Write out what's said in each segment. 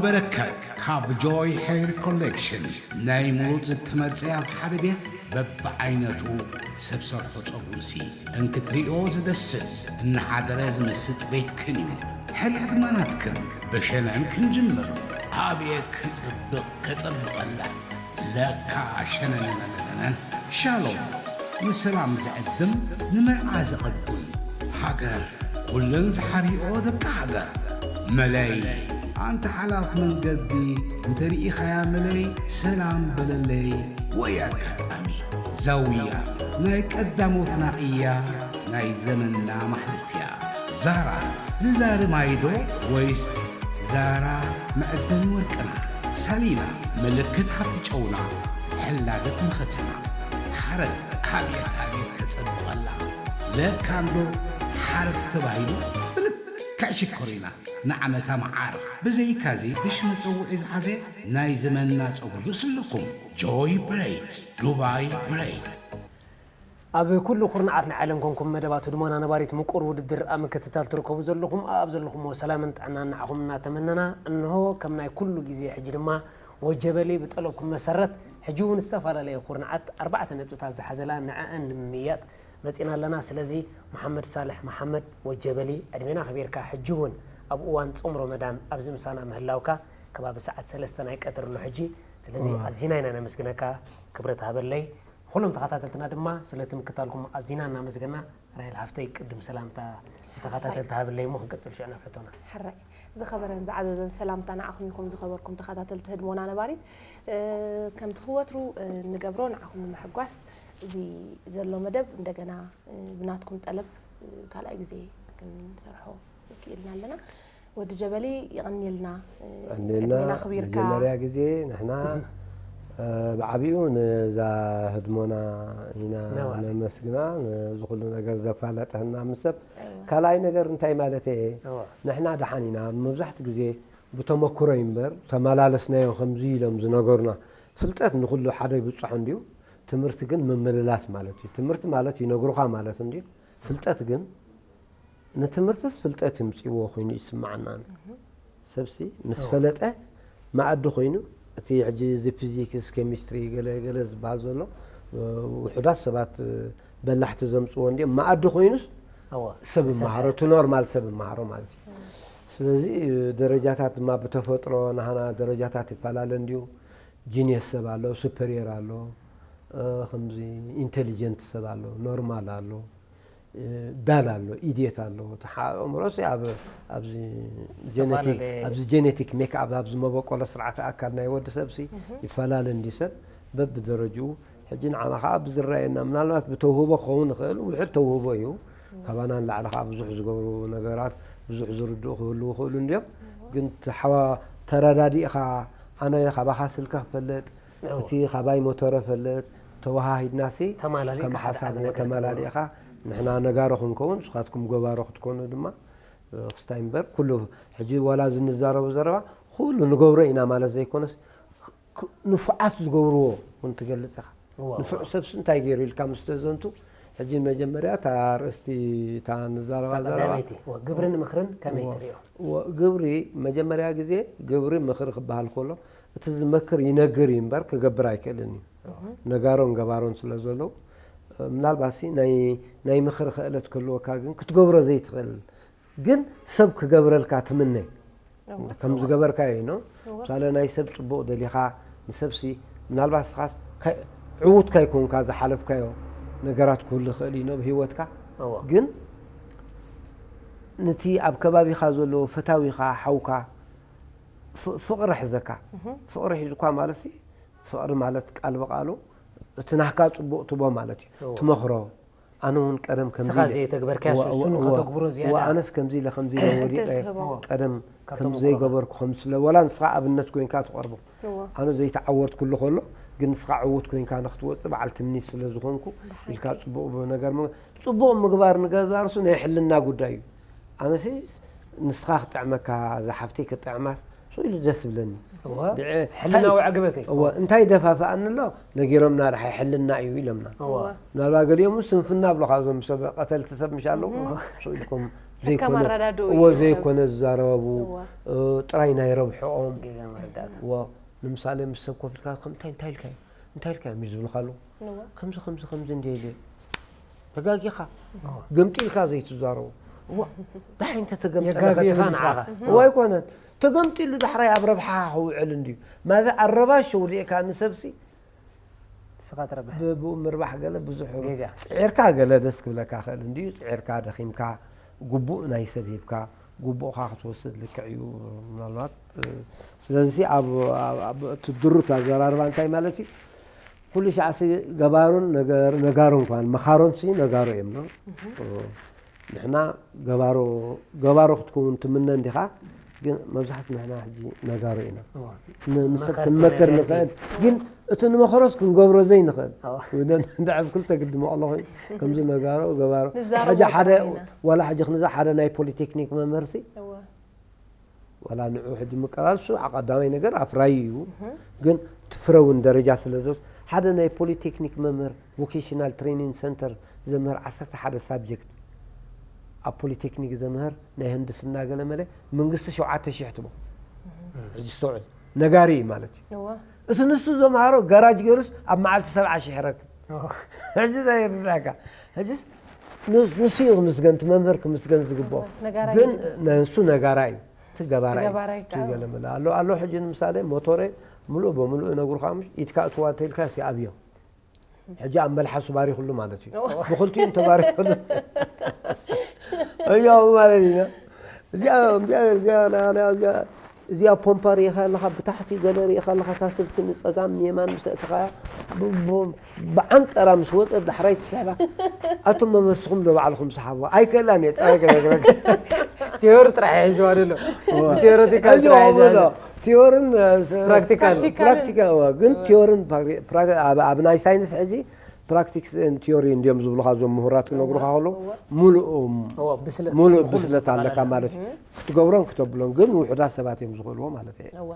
በረከት ካብ ጆይ ሄር ኮሌክሽን ናይ ምሩፅ ዝተመርፀ ኣብ ሓደ ቤት በብዓይነቱ ሰብ ሰርሖ ፀጉርሲ እንክትሪኦ ዝደስስ እናሓደረ ዝምስጥ ቤትክን እዩ። ሕርያ ድማ ናትክን። ብሸነን ክንጅምር። ኣቤት ክፅብቕ ከፀብቐላ ለካ ሸነነነነነን። ሻሎም ንሰላም ዝዕድም ንመርዓ ዝቐድም ሃገር ኩለን ዝሓሪኦ ደቂ ሃገር መለይ ኣንተ ሓላፍ መንገዲ እንተ ርኢኻያ መለይ ሰላም በለለይ ወይ ኣጋጣሚ ዛውያ ናይ ቀዳሞትና እያ ናይ ዘመንና ማሕለፍያ ዛራ ዝዛሪ ማይዶ ወይስ ዛራ መዕደኒ ወርቅና ሳሊና ምልክት ሃብቲ ጨውና ሕላገት መኸተና ሓረግ ኣብየት ኣብየት ከጸብቐላ ለካ እንዶ ሓረግ ተባሂሉ ብልክዕ ሽኮር ኢና ንዓመታ መዓር ብዘይካዚ ድሽ መጸውዒ ዝሓዘ ናይ ዘመንና ጸጉሪ ርእሲ ኣለኩም ጆይ ብሬድ ዱባይ ብሬድ ኣብ ኩሉ ኩርናዓት ናይ ዓለም ኮንኩም መደባት ህድሞና ነባሪት ምቁር ውድድር ኣብ ምክትታል ትርከቡ ዘለኹም ኣብ ዘለኹምዎ ሰላምን ጥዕናን ንዓኹም እናተመነና እንሆ ከም ናይ ኩሉ ግዜ ሕጂ ድማ ወጀበሊ ብጠለብኩም መሰረት ሕጂ እውን ዝተፈላለዩ ኩርናዓት ኣርባዕተ ነጥብታት ዝሓዘላ ንዐአን ንምምያጥ መፂና ኣለና። ስለዚ መሓመድ ሳልሕ መሓመድ ወጀበሊ ዕድሜና ኣኽቢርካ ሕጂ እውን ኣብ እዋን ፆም ረመዳን ኣብዚ ምሳና ምህላውካ ከባቢ ሰዓት ሰለስተ ናይ ቀትሪ ኣሎ ሕጂ። ስለዚ ኣዚና ኢና ነመስግነካ ክብረት ሃበለይ። ንኹሎም ተኸታተልትና ድማ ስለቲ ምክታልኩም ኣዚና እናመስገና ራሄል ሃፍተይ ቅድም ሰላምታ ንተኸታተልቲ ሃብለይ እሞ ክንቅፅል ሽዑ ናብ ሕቶና። ሕራይ ዝኸበረን ዝዓዘዘን ሰላምታ ንዓኹም ይኹን ዝኸበርኩም ተኸታተልቲ ህድሞና ነባሪት። ከምቲ ክወትሩ እንገብሮ ንዓኹም ንምሕጓስ እዚ ዘሎ መደብ እንደገና ብናትኩም ጠለብ ካልኣይ ግዜ ክንሰርሖ ክኢልና ኣለና። ወዲ ጀበሊ የቐንየልና ዕድሜና ኣኽቢርካ። መጀመርያ ግዜ ንሕና ብዓቢኡ ነዛ ህድሞና ኢና ነመስግና፣ ነዚ ኩሉ ነገር ዘፋለጠትና ምስ ሰብ። ካልኣይ ነገር እንታይ ማለት እየ፣ ንሕና ደሓን ኢና፣ መብዛሕትኡ ግዜ ብተመክሮ እዩ እምበር፣ ተመላለስናዮ ከምዚ ኢሎም ዝነገሩና፣ ፍልጠት ንኹሉ ሓደ ይብፅሖ እንድዩ፣ ትምህርቲ ግን ምምልላስ ማለት እዩ። ትምህርቲ ማለት ይነግሩኻ ማለት እንድዩ፣ ፍልጠት ግን ንትምህርትስ ፍልጠት ይምፅእዎ ኮይኑ ይስማዓና። ሰብሲ ምስ ፈለጠ መኣዲ ኮይኑ እቲ ሕጂ እዚ ፊዚክስ ኬሚስትሪ ገለ ገለ ዝበሃል ዘሎ ውሑዳት ሰባት በላሕቲ ዘምፅዎ እንዲዮም መኣዲ ኮይኑስ ሰብ መሃሮ እቲ ኖርማል ሰብ መሃሮ ማለት እዩ። ስለዚ ደረጃታት ድማ ብተፈጥሮ ናህና ደረጃታት ይፈላለ እንዲዩ። ጂኒየስ ሰብ ኣሎ፣ ሱፐሪየር ኣሎ፣ ከምዚ ኢንቴሊጀንት ሰብ ኣሎ፣ ኖርማል ኣሎ። ዳል ኣሎ፣ ኢድየት ኣሎ። እቲ ሓ- ኣእምሮሲ ኣብ ኣብዚ ጀነቲክ ዝተፈላለዩ ኣብዚ ጀነቲክ ሜክኣፕ ኣብዚ መበቆሎ ስርዓተ ኣካል ናይ ወዲ ሰብሲ ይፈላለ እንዲ ሰብ በብደረጅኡ። ሕጂ ንዓና ከዓ ብዝረኣየና ምናልባት ብተውህቦ ክኸውን ይኽእል፣ ውሑድ ተውህቦ እዩ። ካባና ንላዕሊ ከዓ ብዙሕ ዝገብሩ ነገራት ብዙሕ ዝርድኡ ክህልዉ ይኽእሉ እንድዮም። ግን እቲ ሓዋ ተረዳዲእኻ ኣነ ካባኻ ስልካ ክፈልጥ እቲ ካባይ ሞተረ ፈልጥ ተወሃሂድናሲ ተማላሊእካ ከም ሓደ ሓሳብ ሓደ ነገር ተመላሊእኻ ንሕና ነጋሮ ክንከውን ንስኻትኩም ገባሮ ክትኮኑ ድማ ክስታይ እምበር ኩሉ ሕጂ ዋላ እዚ ንዛረቦ ዘረባ ኩሉ ንገብሮ ኢና ማለት ዘይኮነስ ክ- ንፉዓት ዝገብርዎ እውን ትገልፅ ኢኻ። እዋ፣ ንፉዕ እዋ። ሰብሲ እንታይ ገይሩ ኢልካ ምስ ተዘንቱ ሕጂ መጀመርያ እታ ኣርእስቲ እታ ንዛረባ እታ ዘረባ ቀዳመይቲ እዋ፣ ግብርን ምኽርን ከመይ እዋ። ትሪኦ? እዎ፣ ግብሪ መጀመርያ ግዜ ግብሪ ምኽሪ ክበሃል ከሎ እቲ ዝመክር ይነግር እዩ እምበር ክገብር ኣይክእልን እዩ። ነጋሮን ገባሮን ስለ ዘለዉ ምናልባትሲ ናይ ናይ ምኽሪ ክእለት ክህልወካ ግን ክትገብሮ ዘይትኽእል ግን ሰብ ክገብረልካ ትምነ ከም ዝገበርካዮ እዩ ነው ምሳሌ ናይ ሰብ ፅቡቕ ደሊኻ ንሰብሲ ምናልባት ስኻስ ዕዉት ካይኮንካ ዝሓለፍካዮ ነገራት ክህሉ ይኽእል እዩ ነው ብሂወትካ ግን ንቲ ኣብ ከባቢኻ ዘሎ ፈታዊኻ ሓውካ ፍቕሪ ሕዘካ ፍቕሪ ሒዙካ ማለት ፍቕሪ ማለት ቃል ብቃሉ እቲ ናህካ ፅቡቕ ትቦ ማለት እዩ ትመኽሮ ኣነ እውን ቀደም ከምዚ ንስኻ ኢለ- ዘይተግበርካዮ እዋ- ንሱ እዋ- እዋ- ንኸተግብሮ እዋ ዝያዳ ኣነስ ከምዚ ኢለ ከምዚ ኢለ ወዲቐ ቀደም ከም ዘይገበርኩ ከም ስለ ወላ ንስኻ ኣብነት ኮይንካ ትቐርቦ ኣነ ዘይተዓወትኩሉ ከሎ ግን ንስኻ ዕዉት ኮይንካ ንክትወፅእ በዓል ትምኒት ስለ ዝኾንኩ ኢልካ ፅቡቕ ነገር ም- ፅቡቕ ምግባር ንገዛ ርሱ ናይ ሕልና ጉዳይ እዩ ኣነሲ ንስኻ ክጥዕመካ እዛ ሓፍተይ ክጥዕማስ ስኢሉ ደስ ዝብለኒ እወ፣ ድዐ- ሕልናዊ ዕግበተይ። እወ እንታይ ደፋፍኣኒ ኣሎ ነጊሮምና ድሓይ ሕልና እዩ ኢሎምና እወ። ምናልባት ገሊኦም እውን ስንፍና ብሎኻ እዞም ሰብ ቀተልቲ ሰብ ምሽ ኣለዉ ስኢልኩም ከከም ኣረዳድኡ እዎ እዩ ሰብ። ዘይኮነ ዝዛረቡ እዎ። እ፣ ጥራይ ናይ ረብሕኦም። ጌጋ መረዳእታ። እዎ፣ ንምሳሌ ምስ ሰብ ኮፍ ኢልካ ከም እንታይ እንታይ ኢልካ እዩ? እንታይ ኢልካ እዮም እዩ ዝብሉካ ኣለዉ። እዎ። ከምዚ ከምዚ ከምዚ እንደ ኢለ ተጋጊኻ እዎ። ገምጢልካ ዘይትዛረቡ። እዎ። ዳሓይ እንተ ተገምጠለካ የጋግየ እቲ ንስኻ። ኻንዓኻ። እዎ ኣይኮነን። ተገምጢሉ ዳሕራይ ኣብ ረብሓ ክውዕል እንድዩ። ማለት ኣረባሽ ውሊእካ ንሰብሲ ንስኻ ትረብሕ። ብ-፣ ብኡ ምርባሕ ገለ ብዙሕ ጌጋ። ጽዒርካ ገለ ደስ ክብለካ ክእል እንድዩ። ጽዒርካ ደኺምካ ግቡእ ናይ ሰብ ሂብካ ግቡእኻ ክትወስድ ልክዕ እዩ ምናልባት። እ፣ ስለዚ ኣብ፣ ኣብ፣ ኣብ እቲ ድሩት ኣዘራርባ እንታይ ማለት እዩ? ኩሉ ሻዕሲ ገባሩን ነገር-፣ ነጋሩን እንኳን መኻሮንሲ ነጋሩ እዮም ነው። እህ። እ፣ ንሕና ገባሮ፣ ገባሮ ክትከውን ትምነ እንዲኻ፣ ግን መብዛሕት ንሕና ሕጂ ነጋሮ ኢና። እዋ። ን-፣ ንሰብ መኸርቲ ክንመክር ነገር ንኽእል፣ ግን እቲ ንመኸሮስ ክንገብሮ ዘይንኽእል። እዋ። ወደ እንዳ ኣብ ክልተ ግዲ መቐሎ ኮይኑ፣ ከምዚ ነጋሮ፣ ገባሮ። ንዛረቦ ሕጂ ሓደ፣ ጥራሕ ኢና። ዋላ ሕጂ ክንዛ ሓደ ናይ ፖሊቴክኒክ መምህርሲ፣ እዋ። ዋላ ንዑ ሕጂ ምቅራል እሱ ቀዳማይ ነገር ኣፍራዩ እዩ። እህ። ግን እቲ ፍረ እውን ደረጃ ስለ ዝወስ-፣ ሓደ ናይ ፖሊቴክኒክ መምህር ቮኬሽናል ትሬኒንግ ሰንተር ዘምህር ዓሰርተ ሓደ ሳብጀክት ኣብ ፖሊቴክኒክ ዘምህር ናይ ህንድስና ገለ መለ መንግስቲ ሸውዓተ ሺሕ ትቦ። እህ። ሕጂ ስተውዕል ነጋሪ እዩ ማለት እዩ። እዋ። እቲ ንሱ ዘምሃሮ ጋራጅ ገይሩስ ኣብ መዓልቲ ሰብዓ ሺሕ ይረክብ። እዋ። ሕጂ እንታይ ይርዳእካ? ሕጂስ ንስ-፣ ንሱ እዩ ክምስገን፣ እቲ መምህር ክምስገን ዝግብኦ። እዋ፣ ነጋራይ ግን እዩ ዝመስል። ንሱ ነጋራይ እዩ። እቲ ገባራይ እዩ። እቲ ገባራይ እቲ ከዓ። ገለ መለ ኣሎ፣ ኣሎ። ሕጂ ንምሳሌ ሞቶረ ምሉእ በምሉእ እነግሩኻ፣ ምሽ ኢድካ እትዋ እንተኢልካ ሲ ኣብዮ። ሕጂ ኣብ መልሓሱ ባሪኹሉ ማለት እዩ። እዋ። ብኽልቲኡ እንተባሪኹሉ። እያው ማለት እዩ። እዚኣ፣ እዚኣ፣ እዚኣ፣ እዚኣ፣ እዚኣ፣ እዚኣ ፖምፓ ርኢኻ ኣለኻ፣ ብታሕቲ ገለ ርኢኻ ኣለኻ፣ እታ ስልኪ ንጸጋም ንየማን ምስ ኣእተኻያ፣ ብ-፣ ብ-፣ ብዓንቀራ ምስ ወጸት ዳሕራይ ትስሕባ። ኣቱም መመርስኹም ዶ ባዕልኹም ስሓብዋ። ኣይክእላን እየ፣ ጥራይ ክነግረካ። ቲዮሪ ጥራሕ ይሕዝዋ ደሎ። እዋ። ቲዮሪቲካል ሕጂ ጥራሕ እዋ ይሕዝዋ በሎ። ደሎ። ቲዮርን፣ እ፣ ስ-፣ ፕራክቲካል። ፕራክቲካልን። ፕራክቲካል፣ እዋ። ግን እዋ። ቲዮርን ፕራክ-፣ ፕራክ-፣ ኣብ፣ ኣብ ናይ ሳይንስ ሕጂ ፕራክቲክስ ኤንድ ቲዮሪ እንድዮም ዝብሉኻ እዞም ምሁራት ክነግሩኻ እዋ፣ ከለዉ፣ እዋ። ሙሉእ፣ እዋ፣ ብስለት ሙሉእ ኩሉ ብስለት ኣለካ ዝበሃል። ማለት እዩ። እህ። ክትገብሮን ክተብሎን ግን ውሑዳት ሰባት እዮም ዝኽእልዎ ማለት እየ። እዋ።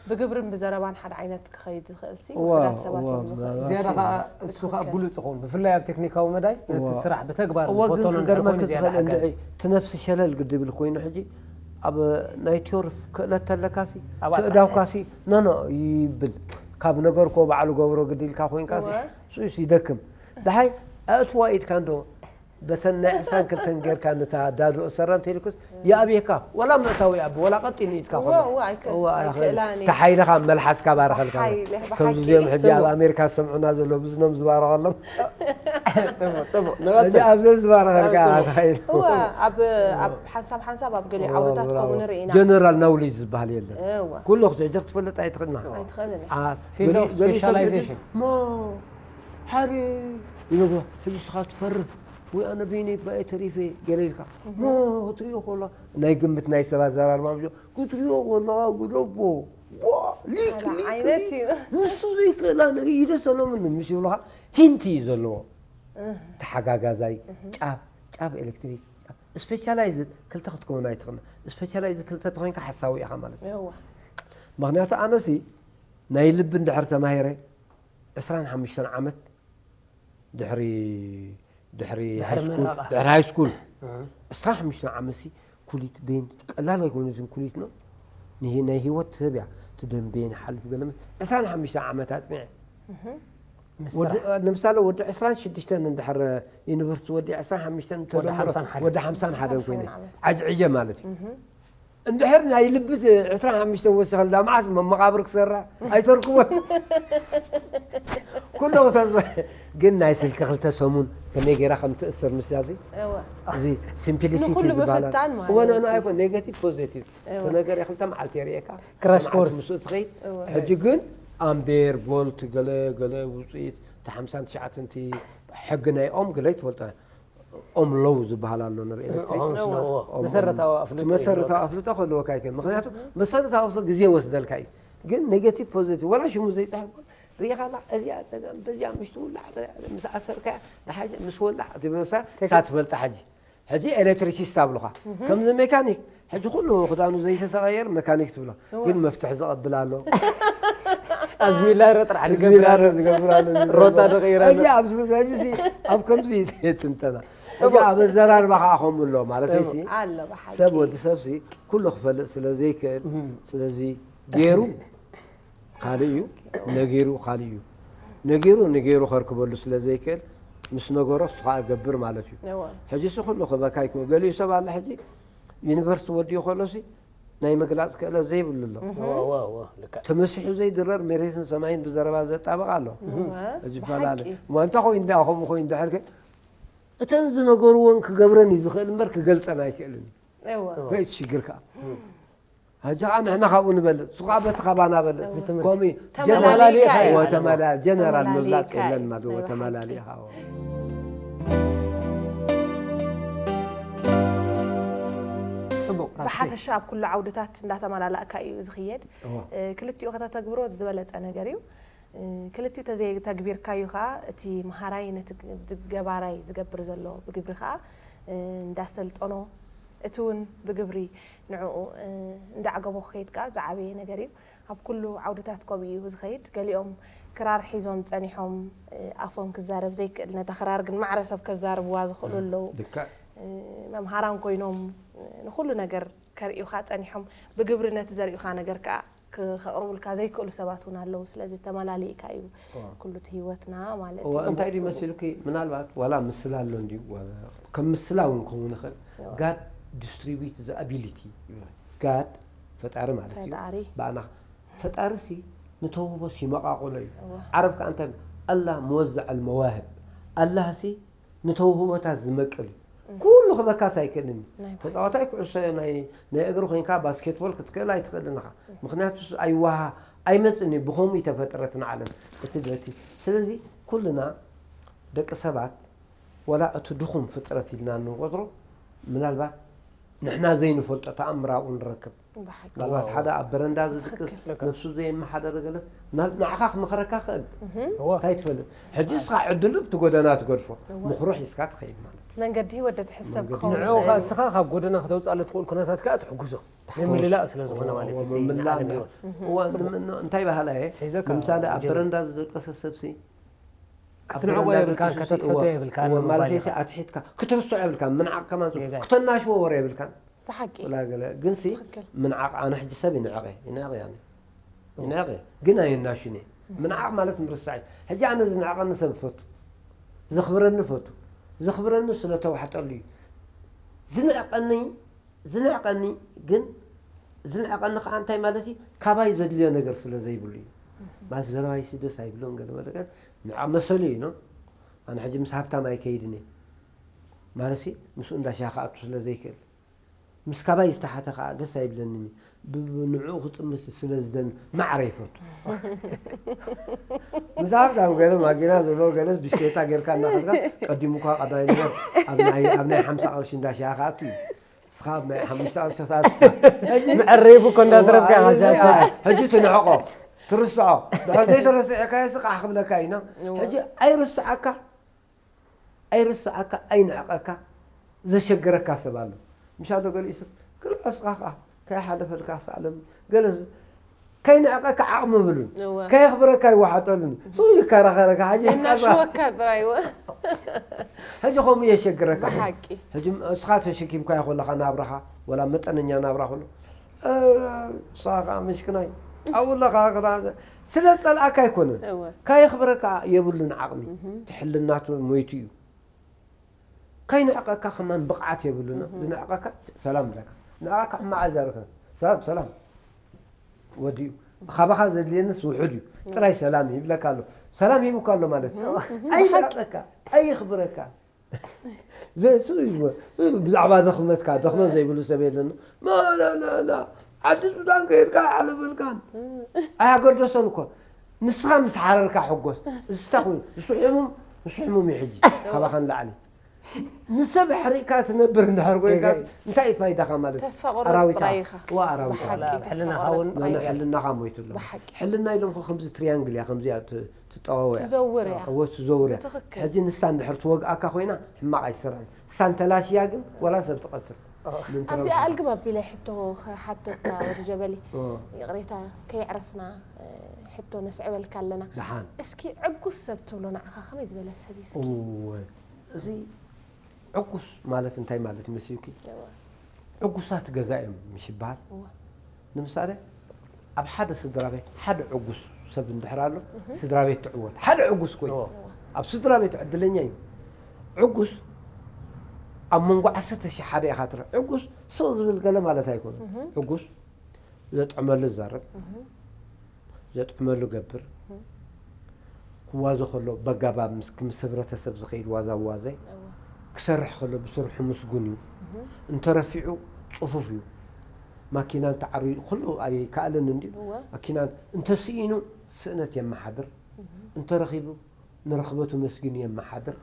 ብግብርን ብዘረባን ሓደ ዓይነት ክኸይድ ዝኽእል ሲ እዋ፣ ውሑዳት ሰባት እዋ፣ እዮም ዝኽእሉ። ምናልባት ዝያዳ እሱ ከዓ፣ እሱ ከዓ ትኽክል። ግሉጽ ይኸውን። ብፍላይ ኣብ ቴክኒካዊ መዳይ ነቲ እዋ። ስራሕ ብተግባር እዋ፣ ግን ዝፈተኖ እንድሕር ክገርመካ ኮይኑ ዝያዳ ዝኽእል እንድዒ ሓጋዚ። እቲ ነፍሲ ሸለል ግድብል ኮይኑ ሕጂ ኣብ ናይ ቲዮሪ ክእለት ተለካሲ፣ ኣብኣ ጥራሕ ትእዳውካሲ፣ ኖ፣ ኖ፣ ይብል። ካብ ነገርኮ ባዕሉ ገብሮ ግዲ ኢልካ ኮይንካሲ፣ እዋ። ሱስ ይደክም። ደሓይ ኣእትዋ ኢድካ እንዶ፣ በተን ናይ ዕስራን ክልተን ጌርካ ነታ ዳዶ እሰራ እንተኢልኩስ፣ ይኣብየካ። ወላ ምእታው ይኣቢ፣ ወላ ቀጢኑ ኢድካ እዋ፣ ኮሎ። እዋ፣ ኣይክእል-፣ እዋ፣ ኣይክእል-፣ ኣይክእላን እየ። ተሓይልኻ መልሓስካ ባረኸልካ። ብሓይሊ፣ ከምዚ ብሓቂ። እዚኦም ሕጂ ኣብ ጽቡቕ። ኣሜሪካ ዝሰምዑና ዘለዉ ብዝኖም ዝባረኸሎም። ጽቡቕ፣ ጽቡቕ። እዚ ንቐጽል። ኣብዚ ዝባረኸልካ ጽቡቕ። ተሓይሉ። እዋ፣ ኣብ፣ ኣብ ሓንሳብ ሓንሳብ ኣብ ገሊኡ እዋ፣ ዓውድታት እዋ፣ ከምኡ እዋ። ንርኢ ኢና። ጀነራል ናውሌጅ ዝበሃል የለን። እዋ። ኩሉ ክትሕጂ ክትፈልጥ ኣይትኽእልና። ኣይትኽእልን እያ። ኣ፣ ፊልድ ገሊኡ፣ ኦፍ ገሊኡ ሰብ ስፔሻላይዜሽን። ሞ፣ ሓደ ይነግሮ፣ ሕጂ ንስኻ ትፈርህ ወይ ኣነ በይነይ ባየ ተሪፈ ገለ ኢልካ። እህ። ሞ፣ ክትሪኦ ከሎ፣ ናይ ግምት ናይ ሰብ ኣዘራርባ ምሽ-፣ ክትሪኦ ከለኻ ግደፎ። ዋ፣ ሊክ፣ ሓደ ሊክ፣ ዓይነት ሊክ። እዩ። ንሱ ዘይክእላ ነገር ኢደ ሰሎምን ምሽ ይብሉኻ፣ ሂንቲ እዩ ዘለዎ። እህ። ተሓጋጋዛይ፣ እህ። ጫፍ፣ ጫፍ ኤሌክትሪክ፣ ጫፍ ስፔሻላይዝድ ክልተ ክትከውን ኣይትኽእልን። ስፔሻላይዝድ ክልተ ተኾይንካ ሓሳዊ ኢኻ ማለት እዩ። እዋ። ምኽንያቱ ኣነሲ ናይ ልቢ እንድሕር ተማሂረ ዕስራን ሓሙሽተን ዓመት ድሕሪ፣ ድሕሪ ድሕሪ ሃይ ስኩል፣ ምረቓ። ድሕሪ ሃይ ስኩል እህ። ዕስራን ሓሙሽተን ዓመትሲ ኩሊት ቤን ቀላል ኣይኮነትን ኩሊት ነው። ንሂ-፣ ናይ ህይወት ሰብ እያ። ትደንቤን ሓልፍ ገለ ምስ ዕስራን ሓሙሽተን ዓመት ኣጽኒዐ። እህ። ምስ ወዲ፣ ስራሕ። ንምሳሌ ወዲ ዕስራን ሽዱሽተን እንድሕር ዩኒቨርሲቲ ወዲ ዕስራን ሓሙሽተን ወዲ ተደምሮ ሓምሳን ሓደ። ወዲ ሓምሳን ሓደ ሓምሳን ኮይነ። ዓመት። ዓጅዕጀ ማለት እዩ። እህ። እንድሕር ናይ ልቢ ዕስራን ሓሙሽተን ወሲኸልዳ መዓስ መ-፣ መቓብር ክሰርሕ ኣይተርክቦን። ኩሎም ሰብ ግን ናይ ስልኪ ክልተ ሰሙን ከመይ ገይራ ከም ትእስር ምስያሲ እወ። እዚ ሲምፕሊሲቲ ንኹሉ ዝበሃል። ምፍታን ማለት እወ፣ ኖ፣ ኖ፣ እዩ። ኣይኮን፣ ኔጋቲቭ ፖዚቲቭ። እወ። እቲ ነገር ክልተ መዓልቲ የርእየካ። ክራሽ ክልተ መዓልቲ ኮርስ። ምስኡ ትኸይድ። እወ። ሕጂ ግን ኣምቤር፣ ቮልት፣ ገለ፣ ገለ ውፅኢት፣ እቲ ሓምሳን ትሽዓተን እቲ ሕጊ ናይ ኦም ገለ ትፈልጦ። ኦም ሎው ዝበሃል ኣሎ ንርኢ ኤሌክትሪክ። ኦምስ ሎው፣ ኦም፣ መሰረታዊ ኦም፣ ኣፍልጦ እዩ። መሰረታዊ ኣፍልጦ ክህልወካ ይክእል። ምኽንያቱ መሰረታዊ ኣፍልጦ ግዜ ይወስደልካ እዩ። ግን ኔጌቲቭ ፖዚቲቭ፣ ዋላ ሽሙ ዘይፀሓፍ እኳ ርኢኻ ኣላ፣ እዚኣ ፀገም፣ በዚኣ ምሽ ትውላዕ፣ ምስ ኣሰርካያ፣ ደሓ ምስ ወላዕ፣ ትብለሳ፣ ቴክ- እሳ ትፈልጣ ሕጂ። ሕጂ ኤሌክትሪሲስት ኣብሉኻ። እህ። ከምዚ ሜካኒክ፣ ሕጂ ኩሉ ክዳኑ ዘይተተቐየር መካኒክ ትብሎ። እወ። ግን መፍትሒ ዘቐብል ኣሎ። ኣዝሚላረ ጥራሕ ዝገብር ኣዝሚላረ ኣሎ። ዝገብር ኣሎ። ሮታ ዶ ቀይራ ኣሎ? እዚ ኣብዚ፣ እዚ ኣብ ከምዚ ትንተና። ሕጂ ኣብ ኣዘራርባ ከዓ ከምኡ ኣሎ ማለት እዩ። ኣሎ ብሓቂ። ሰብ ወዲ ሰብሲ ኩሉ ክፈልጥ ስለ ዘይክእል፣ ስለዚ ገይሩ ካልእ እዩ፣ ነጊሩ ካልእ እዩ። ነጊሩ ንገይሩ ከርክበሉ ስለ ዘይክእል ምስ ነገሮ እሱ ከዓ ገብር ማለት እዩ። እወ። ሕጂ እሱ ኩሉ ክበካ ይኮ ገሊኡ ሰብ ኣሎ። ሕጂ ዩኒቨርሲቲ ወዲኡ ከሎሲ ናይ ምግላፅ ክእለት ዘይብሉ ኣሎ። እወ፣ እወ፣ እወ፣ ልክዕ። ተመሲሑ ዘይድረር መሬትን ሰማይን ብዘረባ ዘጣበቕ ኣሎ። እወ። እዚ ፈላለ ብሓቂ። እሞ እንታይ ኮይኑ ደኣ ከምኡ ኮይኑ ድሕር ከ እተን ዝነገርዎን ክገብረን እዩ ዝኽእል እምበር ክገልፀን ኣይክእልን እዩ። እወ። ከይ ሽግር ከዓ ሕጂ ከዓ ንሕና ካብኡ ንበልፅ እሱ ከዓ በቲ ካባና በልፅ እወ። ከምኡ እዩ። ተመላሊእካ ጀነራል እዩ። ወተመላ- ጀነራል ተመላሊእካ ምላፅ የለን እዩ። ማለት ናይ ወተመላሊእካ ጽቡቅ ራኪ። ብሓፈሻ ኣብ ኩሉ ዓውድታት እንዳተመላላእካ እዩ ዝኽየድ። እወ። እ፣ ክልቲኡ ከተተግብሮ ዝበለጸ ነገር እዩ። እ፣ ክልቲኡ ተዘይተግቢርካዩ ከዓ እቲ መሃራይ ነቲ ግ- ግ- ገባራይ ዝገብር ዘሎ ብግብሪ ከዓ እ፣ እንዳሰልጠኖ እቲ እውን ብግብሪ ንዕኡ እ፣ እንዳዕገቦ ክኸይድ ከዓ ዝዓበየ ነገር እዩ። ኣብ ኩሉ ዓውድታት ከምኡ እዩ ዝኸይድ። ገሊኦም ክራር ሒዞም ጸኒሖም እ፣ ኣፎም ክዛረብ ዘይክእል ነታ ክራር ግን ማዕረ ሰብ ከዛርብዋ ዝኽእሉ ኣለዉ። ልክዕ። እ፣ መምሃራን ኮይኖም እ፣ ንኹሉ ነገር ከርእዩኻ ጸኒሖም ብግብሪ ነቲ ዘርእዩኻ ነገር ከዓ ክ- ከቕርቡልካ ዘይክእሉ ሰባት እውን ኣለዉ። ስለዚ ተመላሊእካ እዩ ኩሉ እቲ ህይወትና ማለት እወ እዩ። እንታይ ድዩ መሲሉኪ ምናልባት ዋላ ምስላ ኣሎ እንድዩ ዋላ ከም ምስላ እውን ክኸውን ይኽእል። እወ። God distribute the ability ይብላል። God ፈጣሪ ማለት እዩ። ፈጣሪ። ብኣና ፈጣሪ ሲ ንተውህቦ ሲመቃቆሎ እዩ። እወ። ዓረብ ከኣ እንታይ ይብል? ኣላህ መወዝዕ ኣልመዋህብ ኣላህ ሲ ንተውህቦታት ዝመቅል እዩ። ኩሉ ክበካስ ኣይክእልን እዩ። ናይ ተፃዋታይ ኩዕሶ ናይ ናይ እግሪ ኮይንካ ባስኬትቦል ክትክእል ኣይትኽእልን ኢኻ። ምክንያቱ እሱ ኣይወሃ ኣይመፅን እዩ። ብኸምኡ ይተፈጥረት ንዓለም እቲ በቲ ስለዚ ኩልና ደቂ ሰባት ወላ እቲ ድኹም ፍጥረት ኢልና እንቆጥሮ ምናልባት ንሕና ዘይንፈልጦ ተኣምር ኣብኡ ንረክብ። ብሓቂ። ምናልባት ሓደ ኣብ በረንዳ ዝድቅስ ትኽክል። ነብሱ ዘየመሓደረ ገለስ ናብ ንዓኻ ክመኽረካ ክእል እወ። እንታይ ትፈልጥ ሕጂ እስኻ ዕድሉ ብቲ ጎደና ትገድፎ ምኽሩ ሒዝካ ትኸይድ ማለት እዩ። መንገዲ ህይወት ደትሕሰብ መንገዲ ክኸውን ንዕኡ ይኽእል ከዓ እዩ። እስኻ ካብ ጎደና ክተውፅኣለ ትኽእል ኩነታት ከዓ ትሕጉዞ ምምላእ ስለ ዝኾነ ማለት እዩ። ምምላእ ንዓለም እንዳ- ህይወት እወ፣ ምም- እንታይ ባህላ እየ ሒዘካ ንምሳሌ ኣብ ጀሚር። በረንዳ ዝደቀሰ ሰብሲ ኣብ ክትንዕቆ በረንዳ የብልካን ደቂሱ ከተትሕቶ እወ፣ የብልካን እወ፣ ምባል ማለት ኢኻ። ሲ ኣትሒትካ ክትርስዖ የብልካን ምንዓቕ ከማን ጌጋ። ክተናሽዎ ወረ የብልካን ብሓቂ። ወላ ገለ ግንሲ ትኽክል። ምንዓቕ ኣነ ሕጂ ሰብ ይንዕቐ ይንዕቐ ያኒ ይንዕቐ ግን ኣየናሽን እየ ምንዓቕ ማለት ምርሳዕ እዩ። ሕጂ ኣነ ዝንዕቐኒ ሰብ እፈቱ ዘኽብረኒ እፈቱ ዘኽብረኒ ስለ ተዋሕጠሉ እዩ። ዝንዕቐኒ ዝንዕቐኒ ግን ዝንዕቐኒ ከዓ እንታይ ማለት እዩ ካባይ ዘድልዮ ነገር ስለ ዘይብሉ እዩ። ማለት ዘረባይሲ ደስ ኣይብሎን ገለ መለቀ ንዓ መሰሉ እዩ ኖ ኣነ ሕጂ ምስ ሃብታም ኣይከይድን እየ ማለት ምስኡ እንዳሻ ክኣቱ ስለ ዘይክእል ምስ ካባይ ዝተሓተ ከዓ ደስ ኣይብለንን እዩ። ብ- ንዕኡ ክጥምት ስለ ዝደን ማዕረ ይፈቱ። ምስ ሃብታም ገለ ማኪና ዘለዎ ገለስ ብሽክሌታ ጌርካ እናኸድካ ቀዲሙካ ቀዳማይ ነገር ኣብ ናይ ኣብ ናይ ሓምሳ ቅርሺ እንዳሻ ክኣቱ እዩ። እስኻ ኣብ ናይ ሓሙሽተ ቅርሺ ሰዓት ሕጂ መዕረይቡ እኮ እንዳተረፍካ እዋ፣ ሓሻት ሕጂ ትንዕቆ ትርስዖ ድሕር ዘይተረስዕካዮ ስቃሕ ክብለካ እዩ ኖ ሕጂ ኣይርስዓካ ኣይርስዓካ ኣይንዕቀካ ዘሸገረካ ሰብ ኣሎ ምሻ ዶ ገሊኡ ሰብ ክልዖ እስኻ ከዓ ከይሓለፈልካ ሰኣለኒ ገለ ሰብ ከይንዕቀካ ዓቕሚ ብሉን እወ። ከየኽብረካ ይወሓጠሉን ስኡ ይከራኸረካ ሕጂ እናሸወካ ጥራይ እወ። ሕጂ ከምኡ የሸግረካ ብሓቂ። ሕጂ እስኻ ተሸኪምካዮ ከለኻ ናብራኻ ወላ መጠነኛ ናብራ ከሎ እ፣ ንስኻ ከዓ ምስክናይ ኣብኡ ኣለኻ ክዳ- ስለ ፀልኣካ ኣይኮነን እወ። ካየኽብረካ የብሉን ዓቕሚ ትሕልናቱ ሞይቱ እዩ ከይንዕቀካ ከማን ብቕዓት የብሉን ዝንዕቀካ ሰላም ብለካ ንዕቀካ ሕማቕ ኣይዛረብካ ሰላም ሰላም ወዲኡ ካባኻ ዘድልየንስ ውሑድ እዩ ጥራይ ሰላም ይብለካ ኣሎ ሰላም ሂቡካ ኣሎ ማለት እዩ ኣይንዕቀካ ኣይኽብረካ ዘ- ሱ- ሱ- ብዛዕባ ደኽመትካ ደኽመት ዘይብሉ ሰብ የለን መለለላ ዓዲ ሱዳን ከይድካ ሓለፈልካን ኣያገደሰን እኮ ንስኻ ምስ ሓረርካ ሕጎስ እስታ ኮይኑ እሱ ሕሙም እሱ ሕሙም እዩ ሕጂ ካባኻ ንላዕሊ ንሰብ ሕሪእካ ትነብር እንድሕር ኮይንካ እንታይ እዩ ፋይዳኻ ማለት እዩ? ተስፋ ቆረፅ ኣራዊታ ጥራይ ኢኻ። ዋ ኣራዊታ ብሓቂ ዋላ ተስፋ ሕልናኻ ቆረፅ እውን ጥራይ ኢኻ። ሕልናኻ ሞይቱ ኣሎ ብሓቂ። ሕልና ኢሎም ከምዚ ትሪያንግል እያ ከምዚኣ ት- ትጠዋወያ ትዘውር እያ። እወ ትዘውር እያ ብትኽክል። ሕጂ ንሳ እንድሕር ትወግኣካ ኮይና ሕማቕ ኣይትሰርሕን ንሳ እንተላሽያ ግን ወላ ሰብ ትቐትል ኣብዚኣ ኣልግብ ኣቢለ ሕቶ ክሓተካ ወዲ ጀበሊ ኦ፣ ይቕሬታ ከይዕረፍና እ፣ ሕቶ ነስዕበልካ ኣለና ደሓን እስኪ ዕጉስ ሰብ ትብሎ ንዓኻ ከመይ ዝበለ ሰብ እዩ እስኪ እወ፣ እዚ ዕጉስ ማለት እንታይ ማለት ይመስልኪ? ዕጉሳት ገዛ እዮም ምሽ ይበሃል። ንምሳሌ ኣብ ሓደ ስድራ ቤት ሓደ ዕጉስ ሰብ እንድሕር ኣሎ፣ ስድራ ቤት ትዕወት። ሓደ ዕጉስ ኮይኑ ኣብ ስድራ ቤት ዕድለኛ እዩ። ዕጉስ ኣብ መንጎ ዓሰርተ ሺሕ ሓደ ኢኻ ትረ ዕጉስ ሰው ዝብል ገለ ማለት ኣይኮነን። ዕጉስ ዘጥዕመሉ ዛረብ፣ ዘጥዕመሉ ገብር፣ ክዋዘ ከሎ በጋባብ ምስ ምስ ህብረተሰብ ዝኸይድ ዋዛ ዋዘ፣ ክሰርሕ ከሎ ብስርሑ ምስጉን እዩ። እንተረፊዑ ጽፉፍ እዩ። ማኪና እንተዓርዩ ኩሉ ኣይከኣልን እንድዩ። ማኪና እንተስኢኑ ስእነት የመሓድር፣ እንተረኺቡ ንረኽበቱ መስጊኑ የመሓድር።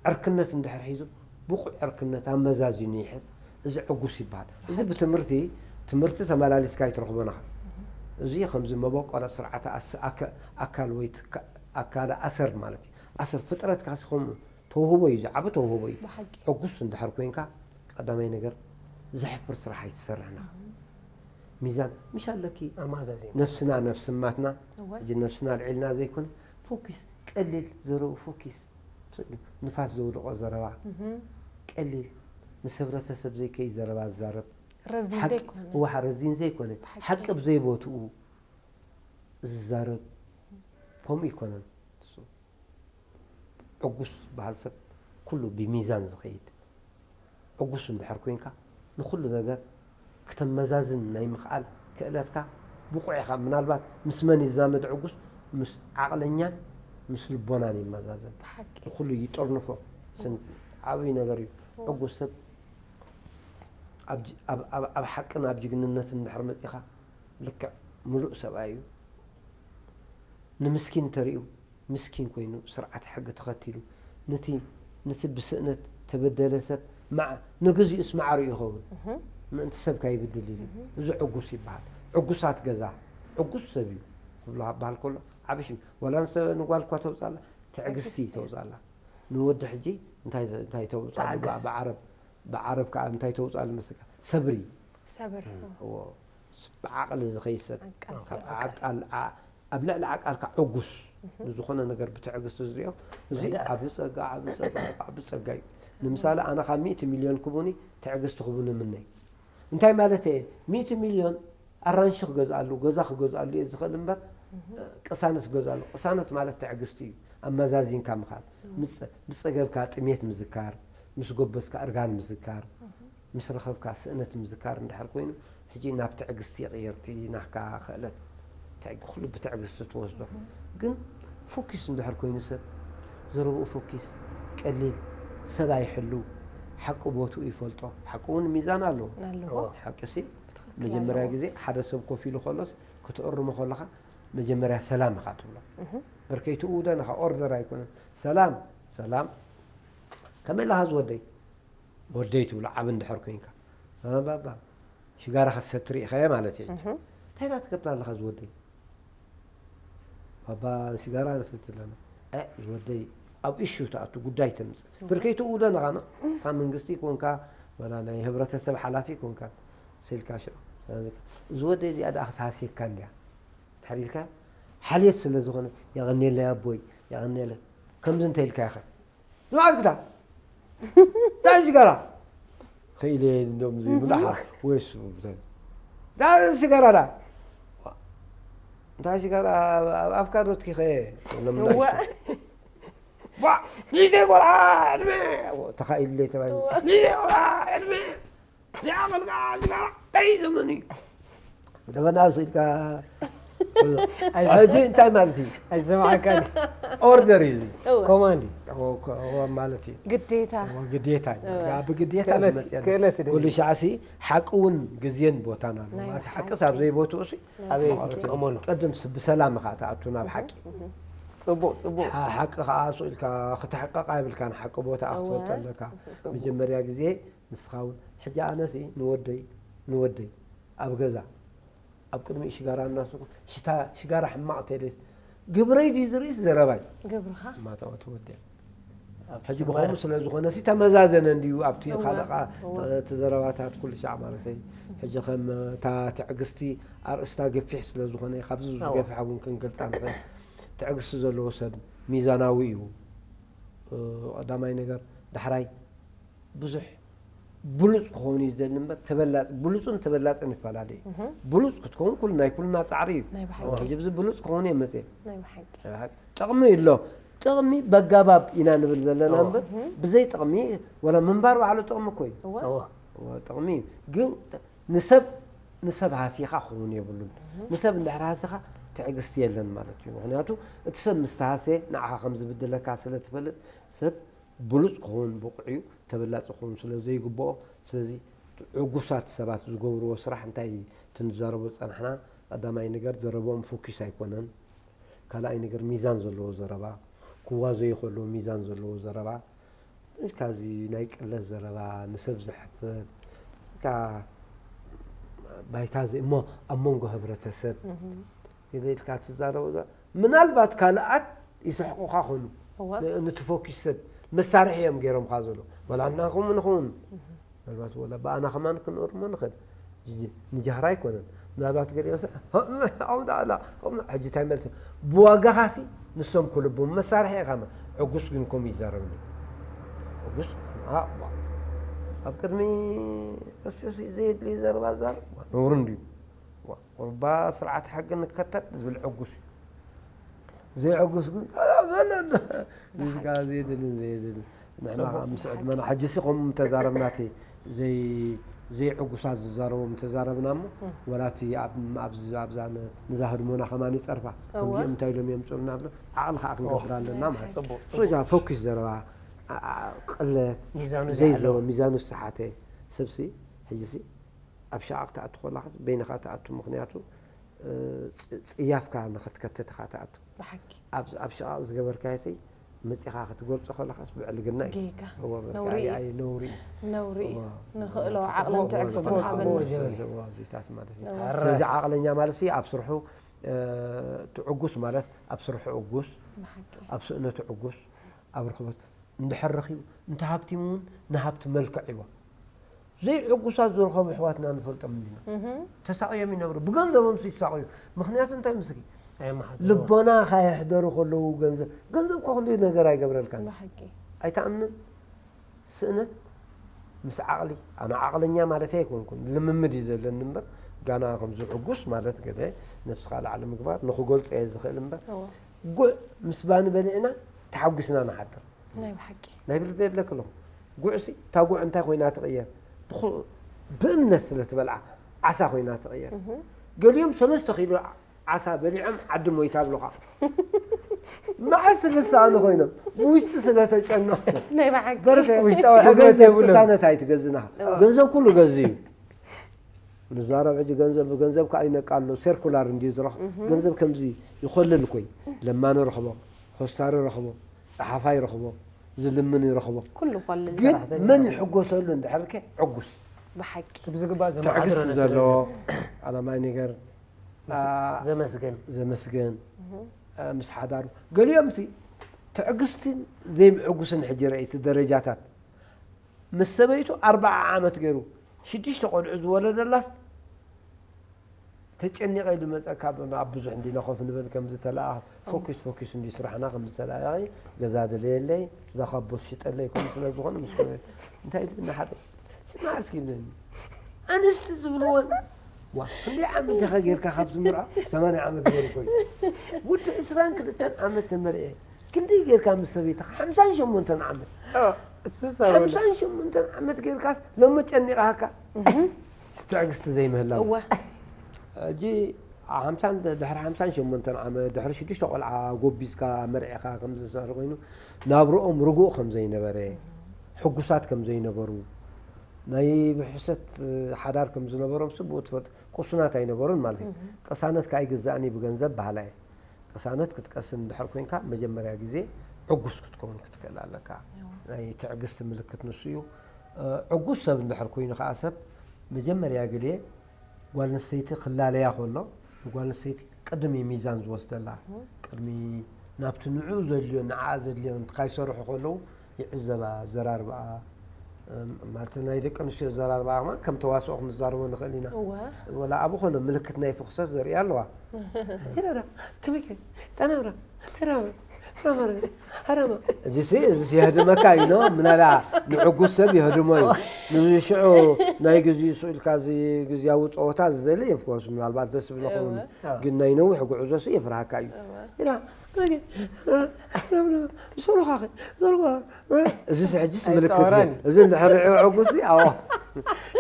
ዕርክነት እንድሕር ሒዙ ብቑዕ ዕርክነት ኣመዛዚኑ ይሕዝ። እዚ ዕጉስ ይበሃል። እዚ ብትምህርቲ ትምህርቲ ተመላሊስካ ኣይትረኽቦን ኢኻ። እዚ ከምዚ መበቆለ ስርዓተ ኣስ- ኣካ- ኣካል ወይ ትካ- ኣካለ ኣሰር ማለት እዩ። ኣሰር ፍጥረትካ ሲ ከምኡ ተውህቦ እዩ፣ ዝዓቢ ተውህቦ እዩ። ብሓቂ። ዕጉስ እንድሕር ኮይንካ ቀዳማይ ነገር ዘሕፍር ስራሕ ኣይትሰርሕን ኢኻ። ሚዛን ምሽ ኣለኪ ኣማዛዚን ነፍስና ነፍስማትና እወ። ሕጂ ነፍስና ልዒልና ዘይኮነ ፎኪስ ቀሊል ዘረው ፎኪስ ንፋስ ዘውድቆ ዘረባ ቀሊል ምስ ህብረተሰብ ዘይከይ ዘረባ ዝዛረብ ረዚን ሓቂ ዘይኮነ። እዋ ረዚን ዘይኮነ ብሓቂ። ሓቂ ብዘይቦትኡ ዝዛረብ ከምኡ ይኮነን እሱ ዕጉስ በሃል ሰብ ኩሉ ብሚዛን ዝኸይድ ዕጉስ እንድሕር ኮይንካ ንኹሉ ነገር ክተመዛዝን ናይ ምኽኣል ክእለትካ ብቑዕ ኢኻ። ምናልባት ምስ መን ይዛመድ ዕጉስ? ምስ ዓቕለኛን ምስ ልቦናን ይመዛዘን። ብሓቂ። ንኹሉ ይጠርንፎ። ስን ዓብዪ ነገር እዩ። ዕጉስ ሰብ ኣብ ጅ- ኣብ- ኣብ- ኣብ ሓቅን ኣብ ጅግንነትን እንድሕር መፂኻ ልክዕ ምሉእ ሰብኣይ እዩ። ንምስኪን ተሪኡ ምስኪን ኮይኑ ስርዓተ ሕጊ ተኸቲሉ ነቲ ነቲ ብስእነት ተበደለ ሰብ መዓ ንግዚኡስ ማዕሩ ይኸውን ምእንቲ ሰብ ካይብድል ኢሉ እዚ ዕጉስ ይበሃል። ዕጉሳት ገዛ ዕጉስ ሰብ እዩ ክብሎ ክበሃል ከሎ ዓበሽ እዩ። ዋላ ንሰበ ንጓል እኳ ተውፃላ ትዕግስቲ ተውፃላ። ንወዲ ሕጂ እንታይ እንታይ ተውፃሉ ተዓገስ። ብዓረብ ብዓረብ ከዓ እንታይ ተውፃሉ መስለካ? ሰብሪ ሰብር እዎ። ብዓቕሊ ዝኸይድ ሰብ ዓቃል። ካብ ዓቃል ዓ- ኣብ ልዕሊ ዓቃልካ ዕጉስ ንዝኾነ ነገር ብትዕግስቲ ዝሪኦ እዚ ህድኣት። ዓቢ ጸጋ ዓቢ ጸጋ ዓቢ ጸጋ እዩ። ንምሳሌ ኣነ ካብ ሚእቲ ሚልዮን ክቡኒ ትዕግስቲ ክቡኒ ምነይ። እንታይ ማለት እየ? ሚእቲ ሚልዮን ኣራንሺ ክገዝኣሉ ገዛ ክገዝኣሉ እየ ዝኽእል እምበር ቅሳነት ክገዝኣሉ ቅሳነት ማለት ትዕግስቲ እዩ። ኣመዛዚንካ ምኻድ ምስ- ምስ ጸገብካ ጥሜት ምዝካር ምስ ጎበዝካ እርጋን ምዝካር ምስ ረኸብካ ስእነት ምዝካር እንድሕር ኮይኑ ሕጂ ናብ ትዕግስቲ ይቕየር እቲ ናህካ ክእለት ትዕግ- ኩሉ ብትዕግስቲ ትወስዶ ግን ፎኪስ እንድሕር ኮይኑ ሰብ ዘረብኡ ፎኪስ ቀሊል ሰብ ኣይሕሉ ሓቂ ቦትኡ ይፈልጦ ሓቂ እውን ሚዛን ኣለዎ ኣለዎ። ሓቂ ሲ መጀመሪያ ግዜ ሓደ ሰብ ኮፍ ኢሉ ከሎስ ክትእርሞ ከለኻ መጀመሪያ ሰላም ኢኻ ትብሎ በርከይትኡ ውደን ኢኻ ኦርደር ኣይኮነን ሰላም ሰላም ከመይ ኣለኻ ዝወደይ ወደይ ትብሎ ዓቢ እንድሕር ኮይንካ ሰላም ባባ ሽጋራ ክትሰቲ ርኢኻዮ ማለት እዩ እንታይ ዳ ትገብር ኣለኻ ዝወደይ ባባ ሽጋራ ንሰቲ ኣለና እ ዝወደይ ኣብ እሹ ትኣቱ ጉዳይ ተምፅእ ብርከይትኡ ውደን ኢኻ ንስኻ መንግስቲ ኮንካ ወላ ናይ ህብረተሰብ ሓላፊ ኮንካ ስልካ ሽዑ ዝወደይ እዚኣ ደኣ ክስሃስየካ እንድያ ተሓሊልካ ሓልዮት ስለ ዝኾነ የቐንየለይ ኣቦይ የቐንየለ ከምዚ እንተ ኢልካ ኢኸ ዝማዕት ክታ እንታይ ሽጋራ ኸኢለ እንዶም እዚ ብላሓ ወይሱ እንታይ ሽጋራ ዳ እንታይ ሽጋራ ኣፍካዶ ትኪኸ ንዘይ ቆልዓ ዕድመ ተኻኢሉለይ ተባሂሉ ንዘይ ቆልዓ ዕድመ ዘይዓቐልካ ሽጋራ እንታይ ዘመን እዩ ደበና ስኢልካ ሕጂ እንታይ ማለት እዩ ኣይሰማዓካን ኦርደር እዩ እዚ ኮማንድ እዩ ማለት እዩ ግዴታ ግዴታ እዩ ብግዴታ ዝመፅእ ኩሉ ሻዕሲ ሓቂ እውን ግዜን ቦታን ኣሎ ሓቂስ ኣብ ዘይቦትኡ ሲ ኣበይ ትጥቀመሉ ቅድም ብሰላም ኢኻ ትኣቱ ናብ ሓቂ ፅቡቅ ፅቡቅ ሓቂ ከዓ ስኢልካ ክትሕቀቕ ኣይብልካን ሓቂ ቦታ ክትፈልጦ ኣለካ መጀመርያ ግዜ ንስኻ እውን ሕጂ ኣነሲ ንወደይ ንወደይ ኣብ ገዛ ኣብ ቅድሚኡ ሽጋራ እናሰኩ ሽታ ሽጋራ ሕማቕ ተይለስ ግብረይ ድዩ ዝርእስ ዘረባይ ግብርኻ ማታወት ወዲያ ሕጂ ብኸምኡ ስለ ዝኾነ ሲ ተመዛዘነ እንድዩ ኣብቲ ካልእኻ እቲ ዘረባታት ኩሉ ሻዕ ማለተይ ሕጂ ከም እታ ትዕግስቲ ኣርእስታ ገፊሕ ስለ ዝኾነ ካብዚ ዝገፍሐ እውን ክንገልፃ ንኽእል ትዕግስቲ ዘለዎ ሰብ ሚዛናዊ እዩ ቀዳማይ ነገር ዳሕራይ ብዙሕ ብሉፅ ክኸውን እዩ ዘድሊ እምበር ተበላፂ ብሉፅን ተበላፅን ይፈላለ እዩ። ብሉፅ ክትከውን ኩሉ ናይ ኩልና ፃዕሪ እዩ። ናይ ብሓቂ። ሕጂ ብዚ ብሉፅ ክኸውን እየ መፅእ። ናይ ብሓቂ። ጥቕሚ ኣሎ። ጥቕሚ በጋባብ ኢና ንብል ዘለና እዎ። እምበር ብዘይ ጥቕሚ ወላ ምንባር ባዕሉ ጥቕሚ እኮ እዩ። እወ። እዎ። እዎ፣ ጥቕሚ እዩ። ግን ንሰብ ንሰብ ሃሲኻ ክኸውን የብሉን። ንሰብ እንድሕር ሃሲኻ ትዕግስቲ የለን ማለት እዩ። ምክንያቱ እቲ ሰብ ምስ ተሃሰየ ንዓኻ ከም ዝብድለካ ስለ ትፈልጥ ሰብ ብሉፅ ክኸውን ብቑዕ እዩ፣ ተበላፂ ክኸውን ስለ ዘይግብኦ። ስለዚ ዕጉሳት ሰባት ዝገብርዎ ስራሕ እንታይ እቲ ንዛረቦ ዝፀናሕና ቀዳማይ ነገር ዘረብኦም ፎኪስ ኣይኮነን። ካልኣይ ነገር ሚዛን ዘለዎ ዘረባ ክዋዘዩ ከለዉ ሚዛን ዘለዎ ዘረባ ካዚ ናይ ቅለት ዘረባ ንሰብ ዘሕፍር ካ ባይታ ዘ- እሞ ኣብ መንጎ ህብረተሰብ ገለ ኢልካ ትዛረቦ ዘ- ምናልባት ካልኣት ይስሕቁኻ ኾኑ እወ። ን- ንትፎኪስ ሰብ መሳርሒ እዮም ገይሮምካ ዘሎ ወላ ኣና ከምኡ ንኸውን ምናልባት ወላ ብኣና ከማን ክንእርሞ ንኽእል ጅ- ንጃህራ ኣይኮነን ምናልባት ገሊኦም ሰብ ከምኡ ዳዕላ ከምኡ ሕጂ እንታይ መልሲ ብዋጋኻሲ ንሶም ክልቦም መሳርሒ ኢኻ ዕጉስ ግን ከምኡ ይዛረብኒ ዕጉስ ኣ- ዋ- ኣብ ቅድሚ ክርስቶስ ዘየድሊ ዘረባ ዛረብ ነውሩ እንድዩ ዋ- ቁርባ ስርዓት ሕጊ ንከተል ዝብል ዕጉስ እዩ ዘይዕጉስ ግን በለ ኢልካ ዘየድልን ዘየድልን ንሕና ከዓ ምስ ዕድመና ሕጂሲ ከምኡ ምተዛረብና እቲ ዘይ ዘይዕጉሳት ዝዛረቡ ምተዛረብና እሞ ወላ እቲ ኣብ- ኣብዚ- ኣብዛ ን- ንዛ ህድሞና ከማን ይፀርፋ ከምዚኦም እንታይ ኢሎም የምፅኡልና ብሎ ዓቕሊ ከዓ ክንገብር ኣለና ማለት እዩ ፅቡቅ ሶ ፎኪስ ዘረባ ኣ- ኣ- ቅለት ሚዛኑ ዘይዘ ዘይሓለወ ሚዛኑ ዝተሓተ ሰብሲ ሕጂሲ ኣብ ሸቓቕ ትኣቱ ከለኻስ በይንኻ ትኣቱ ምክንያቱ እ፣ ፅ- ፅያፍካ ንክትከተት ኢኻ ትኣቱ ብሓቂ። ኣብ ኣብ ሸቓቕ ዝገበርካዮ ሰይ መፂኻ ክትገልፆ ከለኻስ ብዕልግና እዩ ጌጋ። እዎ፣ በቃ፣ ነውሪ ኣይ- እዩ። ኣይ ነውሪ እዩ ነውሪ እዩ። እዎ። ንኽእሎ ጽቡቕ፣ ዓቕልን ጽቡቕ፣ ትዕግስትን ጽቡቕ፣ ሃበና። ጽቡቕ፣ ጀበል። ጽቡቕ፣ ኣዚታት ማለት እዩ። እዎ። ስለዚ ዓቕለኛ ማለት ሲ ኣብ ስርሑ እ፣ ትዕጉስ ማለት ኣብ ስርሑ ዕጉስ ብሓቂ። ኣብ ስእነቱ ዕጉስ ኣብ ርኽበት እንድሕር ረኺቡ እንተ ሃብቲሙ እውን ንሃብቲ መልክዕ ይቦ ዘይዕጉሳት ዝረኸቡ ኣሕዋትና ንፈልጦም እንዲና እህም። ተሳቕዮም ይነብሩ ብገንዘቦም ሲ ይሳቕዩ ምክንያቱ እንታይ ምስኪ ኣይመሓድሮ ልቦና ካየሕደሩ ከለዉ ገንዘብ ገንዘብ ከ ኩሉ ነገር ኣይገብረልካን ብሓቂ። ኣይተኣምንን ስእነት ምስ ዓቕሊ ኣነ ዓቕለኛ ማለት ኣይኮንኩን ልምምድ እዩ ዘለኒ እምበር ጋና ከምዚ ዕጉስ ማለት ገለ ነብስኻ ላዕሊ ምግባር ንክገልፆ እየ ዝኽእል እምበር እዎ። ጉዕ ምስ ባኒ በሊዕና ተሓጒስና ንሓድር ናይ ብሓቂ። ናይ ብልቢ የብለክሎም ጉዕሲ እታ ጉዕ እንታይ ኮይና ትቕየር ብኹ- ብእምነት ስለ ትበልዓ ዓሳ ኮይና ትቕየር ገሊኦም ሰለስተ ኪሎ ዓሳ በሊዖም ዓዲ ሞይታ ብሉኻ መዓስ ስለ ዝሰኣኑ ኮይኖም ብውሽጢ ስለ ተጨነቑ ናይ ብሓቂ። በርተ ውሽጣዊ ሕግመት ብገንዘብ የብሉን። ቅሳነት ኣይትገዝና ገንዘብ ኩሉ ገዝ እዩ ንዛረብ ሕጂ ገንዘብ ብገንዘብ ከዓ ይነቃ ኣሎ ሴርኩላር እንዲዩ ዝረኽ ገንዘብ ከምዚ ይኮልል ኮይ ለማኒ ረኽቦ ኮስታሪ ረኽቦ ፀሓፋይ ረኽቦ ዝልምን ይረኽቦ ኩሉ ኮልል ግን ስራሕ። መን ይሕጎሰሉ እንድሕር ከ ዕጉስ ብሓቂ። ብዝግባእ ዘመሓድሮ ትዕግስቲ ነቲ ዘለዎ ገንዘብ። ዓለማይ ነገር ኣ፣ ዘመስገን ዘመስገን ኣ፣ ምስ ሓዳሩ ገሊኦም ሲ ትዕግስትን ዘይምዕጉስን ሕጂ ረእይቲ ደረጃታት ምስ ሰበይቱ ኣርባዓ ዓመት ገይሩ ሽዱሽተ ቆልዑ ዝወለደላስ ተጨኒቐ ኢሉ መፀካ ኣብ ብዙሕ እንዲና ኮፍ ንበል ከም ዝተለኣ ፎኪስ ፎኪስ እንዲ ስራሕና ከም ዝተለኣየ ገዛ ደለየለይ እዛ ካብ ቦስ ሽጠለይ ከምኡ ስለ ዝኾነ ምስ ኮነ እንታይ ኢሉ ንሓደ ስማ እስኪ ይብለኒ ኣንስቲ ዝብልወን ዋ ክንደይ ዓመት ዲኻ ጌርካ ካብ ዝምርዖ ሰማንያ ዓመት ገይሩ ኮይኑ ወዲ ዕስራን ክልተን ዓመት ተመርኤ ክንደይ ጌርካ ምስ ሰበይትኻ ሓምሳን ሸሞንተን ዓመት ሓምሳን ሸሞንተን ዓመት ጌርካስ ሎሚ ጨኒቓካ ትዕግስቲ ዘይምህላው እወ ሕጂ ሓምሳን ድሕሪ ሓምሳን ሸሞንተን ዓመት ድሕሪ ሽዱሽተ ቆልዓ ጎቢዝካ መርዒኻ ከም ዝስዕር ኮይኑ ናብርኦም ርጉእ ከም ዘይነበረ ሕጉሳት ከም ዘይነበሩ ናይ ብሕሰት ሓዳር ከም ዝነበሮም ስብኡ ትፈልጥ ቅሱናት ኣይነበሩን ማለት እዩ ቅሳነት ከኣ ይግዛእኒ ብገንዘብ ባህላ እየ ቅሳነት ክትቀስን እንድሕር ኮይንካ መጀመርያ ግዜ ዕጉስ ክትከውን ክትክእል ኣለካ ናይ ትዕግስቲ ምልክት ንሱ እዩ ዕጉስ ሰብ እንድሕር ኮይኑ ከዓ ሰብ መጀመርያ ግዜ ጓል ኣንስተይቲ ክላለያ ከሎ ንጓል ኣንስተይቲ ቅድሚ ሚዛን ዝወስደላ ቅድሚ ናብቲ ንዑ ዘድልዮ ንዓ ዘድልዮ ካይሰርሑ ከለዉ ይዕዘባ ዘራርባኣ ማለት ናይ ደቂ ኣንስትዮ ዘራርባ ከማ ከም ተዋስኦ ክንዛረቦ ንኽእል ኢና እወ ወላ ኣብ ኾነ ምልክት ናይ ፍኽሰት ዘርኢ ኣለዋ ሄራራ ከመይ ከ ጠናብራ ሄራራ ሃረማ፣ ሃረማ። እዚሲ፣ እዚሲ የህድመካ እዩ፣ ኖ? ምናላ ንዕጉስ ሰብ የህድሞ እዩ። ንዚ ሽዑ ናይ ግዚኡ ስኢልካ፣ እዚ ግዝያዊ ጸወታ ዝዘሊ፣ of course፣ ምናልባት ደስ ዝብለኩም፣ እወ። ግን ናይ ነዊሕ ጉዕዞሲ የፍርሃካ እዩ። እወ። ኢና፣ ሶሎኻኸ፣ ሶሎኻ፣ እዚሲ ሕጅስ ምልክት እዩ። ኣይጻወራን እዩ። እዚ እንድሕር ርዒ ዕጉሲ፣ ኣዎ።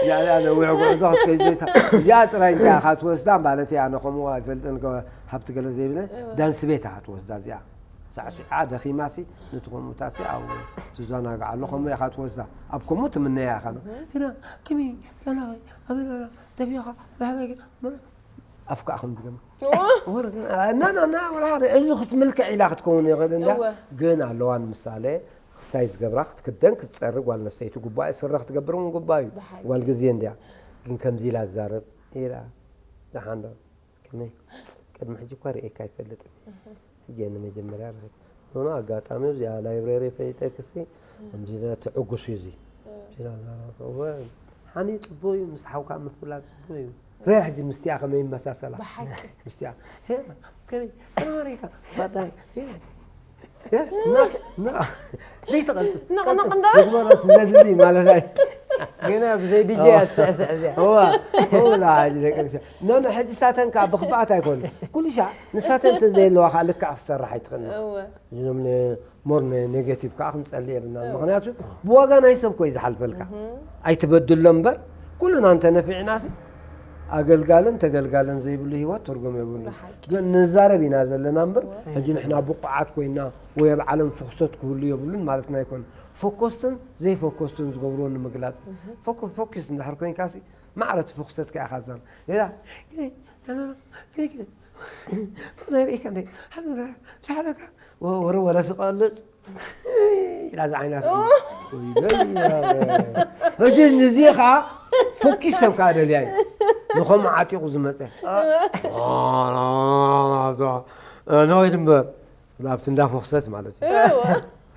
ያለ፣ ያለ፣ ነዊሕ ጉዕዞ ክትከይድ ዘይታ-፣ እዚኣ ጥራይ እንታይ ኢኻ ትወስዳ ማለት እያ። ኣነ ከምኡ ኣይፈልጥን፣ ከ-፣ ሃብቲ ገለ ዘይብለ፣ እወ። ዳንስ ቤት ኢኻ ትወስዳ እዚኣ። ሳዕሲዓ ደኺማሲ፣ ነቲ ከምኡታሲ ኣብ ትዘናግዓሉ ከምኡ ኢኻ ትወስዳ። ኣብ ከምኡ ትምነያ ኢኻ። እህ። ግና፣ ከመይ፣ ዘናቒ፣ ኣበይ፣ ደፊኻ፣ ዳሕራይ፣ ኣፍካ ከም ዝገም-፣ እወ። ወረ፣ እና፣ እና፣ እና፣ ወላ ሓደ፣ እዚ ክትምልክዕ ኢላ ክትከውን ይኽእል እንዳ። እወ። ግን ኣለዋ ንምሳሌ፣ ክስታይ ዝገብራ ክትክደን ክትጸሪ ጓል ኣንስተይቲ ጉባኤ ስረ ክትገብር እውን ጉባእ እዩ። ብሓቂ። ጓል ግዜ እንድያ። ግን ከምዚ ኢላ ዝዛረብ ኢላ። ደሓን ዶ? ከመይ? ቅድሚ ሕጂ እኳ ርእየካ ኣይፈልጥን እየ። እህ። ሕጂ እየ ንመጀመርያ ርኸብ። ኖኖ፣ ኣጋጣሚ ኣብዚኣ ላይብረሪ ፈሊጠክሲ፣ እህ። ከምዚ ኢለ ትዕጉስ እዩ እዚ። እህ። ከምዚ ኢላ ዝዛረብ። እወ፣ ሓኒ ጽቡቕ እዩ፣ ምስ ሓውካ ምፍላጥ ጽቡቕ እዩ። ርኣ ሕጂ ምስቲኣ ከመይ ይመሳሰላ። ብሓቂ። ምስቲኣ። ሄ፣ ከመይ? ከመይ ሪኻ? ባዳይ። ሄ። ሄ፣ ና፣ ና። ዘይትቐልጥ። ንቕንቕ ቀልጥ። እንዳ። ንግበሮ ስዘድሊ ማለት ኣይ። ገና ብዘይ ዲጀ እዋ። እያ ትስዕስዕ እዚኣ። እዋ። እዋ፣ ላ፣ ሕጂ ደቂ ኣንስትዮ። ኖ፣ ኖ፣ ሕጂ ሳተን ከኣ ብኽፍኣት ኣይኮኑን። ኩሉ ሻዕ ንሳተን እንተዘየለዋ ከኣ ልክዕ ክትሰርሕ ኣይትኽእልን። እወ። እዞም ነ-፣ ሞር ነ-፣ ኔጌቲቭ ከኣ ክንጸሊ የብልናን። እወ። ምኽንያቱ ብዋጋ ናይ ሰብ ኮይ ዝሓልፈልካ። እህ። ኣይትበድሎ እምበር፣ ኩልና እንተ ነፊዕናሲ፣ ኣገልጋልን ተገልጋልን ዘይብሉ ህይወት ትርጉም የብሉን። ብሓቂ። ግን ንዛረብ ኢና ዘለና እምበር፣ እወ። ሕጂ ንሕና ብቑዓት ኮይና ወይ ኣብ ዓለም ፍኽሰት ክህሉ የብሉን ማለትና ኣይኮነን። ፎኮስትን ዘይፎኮስትን ዝገብርዎ ንምግላጽ። እህ። ፎኮ-፣ ፎኪስ እንድሕር ኮይንካሲ፣ ማዕረ እቲ ፍኽሰትካ ኢኻ ትዛረብ። ሌላ፣ ከይ፣ ከይ፣ ከይ፣ ከይ፣ ናይ ርእይካ እንደ፣ ሓደ፣ ሓደ፣ ሓደ፣ ወ-፣ ወረ፣ ወረ ስቐልጽ። ኢላ ዝዓይናት። ኦ። ወይ፣ ወይ፣ ሕጂ ንዚ ኸዓ ፎኪስ ሰብ ከዓ ደልያ እዩ። ንኸምኡ ዓጢቑ ዝመጸ። ኦ። ኖ፣ ወይ ድምበር። ኣብቲ እንዳ ፎክሰት ማለት እዩ። እወ።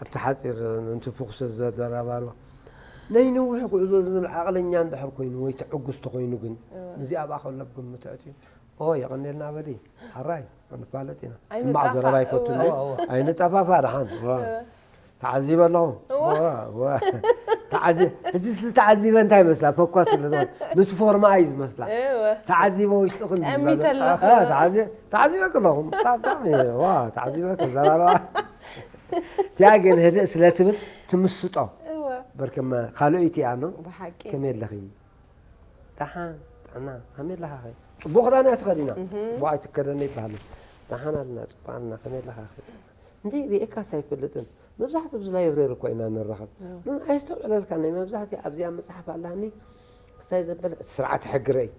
ኣብቲ ሓፂር፣ እንቲ ፎክሰት ዘደራባርባ። ናይ ነዊሕ ጉዕዞ ዝብል ዓቕለኛ እንድሕር ኮይኑ ወይ ትዕጉስቲ ኮይኑ ግን፣ እወ። ነዚ ኣብኣ ከሎ ኣብ ግምት ኣእትዩ፣ ኦ፣ የቐንየልና በሊ፣ ሓራይ፣ ንፋለጥ ኢና። ኣይንጣፋእ፣ ሕማቕ ዘረባ ኣይፈቱን እወ። እየ። እወ፣ እወ። ኣይንጠፋፋ ደሓን። እወ። እወ። ተዓዚበ ኣለኹ። እወ። እወ፣ እወ። ተዓዚ-፣ እዚ ዝተዓዚበ እንታይ ይመስላ? ፈኳስ ስለ ዝኾነ፣ ነቲ ፎርማ እዩ ዝመስላ። እወ። ተዓዚበ ውሽጥኽን እዩ ጠሚተ ዝመስላ። ኣለኹ። አ፣ ተዓዚ-፣ ተዓዚበ ከለኹ። ብጣዕሚ፣ ብጣዕሚ፣ ዋ፣ ተዓዚበ ከዘራርባ። እቲኣ ግን ህድእ ስለ ትብል ትምስጦ። እወ። በርከመ ካልኦይቲ እያ፣ ኖ? ብሓቂ። ከመይ ኣለኺ? ደሓን፣ ጥዕና፣ ከመይ ኣለኻ ኸ? ጽቡቕ ክዳን እያ ተኸዲና። እህ። ጽቡቕ ኣይትከደን ይበሃል። ደሓን ኣለና፣ ጽቡቕ ኣለና፣ ከመይ ኣለኻ ኸ? እንዴ፣ ርኤካስ ኣይፈልጥን። መብዛሕትኡ ኣብዚ ላይብረሪ እኮ ኢና ንራኸብ። እዎ። ምን ኣየስተውዕለልካን፣ ናይ መብዛሕትኡ ኣብዚኣ መጽሓፍ ኣላኒ፣ ክሳይ ዘበለ ስርዓተ ሕጊ ርኣይ።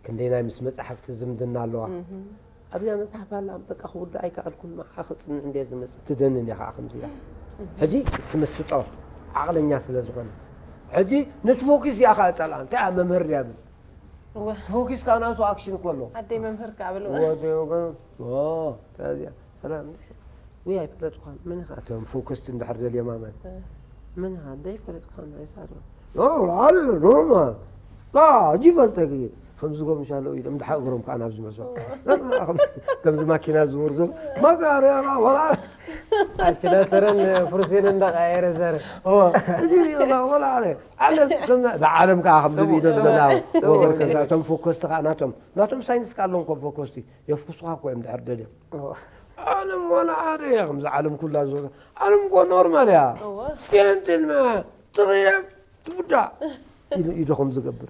ክንደይ ናይ ምስ መጻሕፍቲ ዝምድና ኣለዋ። እህ። ኣብዚኣ መጽሓፍ ኣላ፣ በቃ ክውዳእ ኣይከኣልኩን፣ መዓ ክጽንዕ እንድየ ዝመጽእ፣ ትደንን እያ ኸዓ ከምዚ ኢላ። እህ። ሕጂ ትምስጦ ዓቕለኛ ስለ ዝኾነ። ሕጂ ነቲ ፎኪስ እያ ኸዓ እጸልኣ፣ እንታይ እያ መምህር ድያ ብል። እወ። ፎኪስ ከኣ ናቱ ኣክሽን እኮ ኣሎ። ኣደይ መምህር ከኣ በልዋ። እወ፣ ኣደይ ወገን፣ ኦ፣ ከዚኣ፣ ሰላም፣ እንዴ? ውይ፣ ኣይፈለጥኳን። መን ኢኻ? እቶም ፎከስቲ እንድሕር ዘልዮም ኣመል። እ። መን ኢኻ? ኣደይ ኣይፈለጥኳን፣ ኣይሳዶ። ኦ፣ ላዕሊ፣ ኖርማል። ላ፣ ሕጂ ይፈልጠኪ። ከምዚ ጎምሻ ኣለዉ ኢሎም፣ ድሓ እግሮም ከኣ ናብዚ መጽኡ። እወ። ከምዚ ማኪና ዝውር ዘሎ፣ ማጋርያ፣ ላ፣ ወላ። ኣችለተረን ፍሩሴን እንዳቀያየረ ዘር። እወ፣ ሕጂ፣ ላ፣ ወላ፣ ኣለ። ዓለም፣ ከም፣ እዛ ዓለም ከኣ ከም ዝብኢ ዶ ጽቡቕ፣ ዘላ ጽቡቕ፣ ወገን ጽቡቕ። ከዛ፣ እቶም ፎከስቲ ከኣ ናቶም፣ ናቶም ሳይንስ ከኣ ኣለዎም እኮ ፎከስቲ፣ የፍኩሱኻ እኮ እዮም ድሕር ደልዮም። እዎ። ዓለም ዋላ ሓደ እያ፣ ከምዚ ዓለም ኩላ ዝወገ-፣ ዓለም እኮ ኖርማል እያ። እዎ። ቴንትን መ-፣ ትቕየም፣ ትውዳእ። ኢሉ፣ ኢሉ ከም ዝገብር።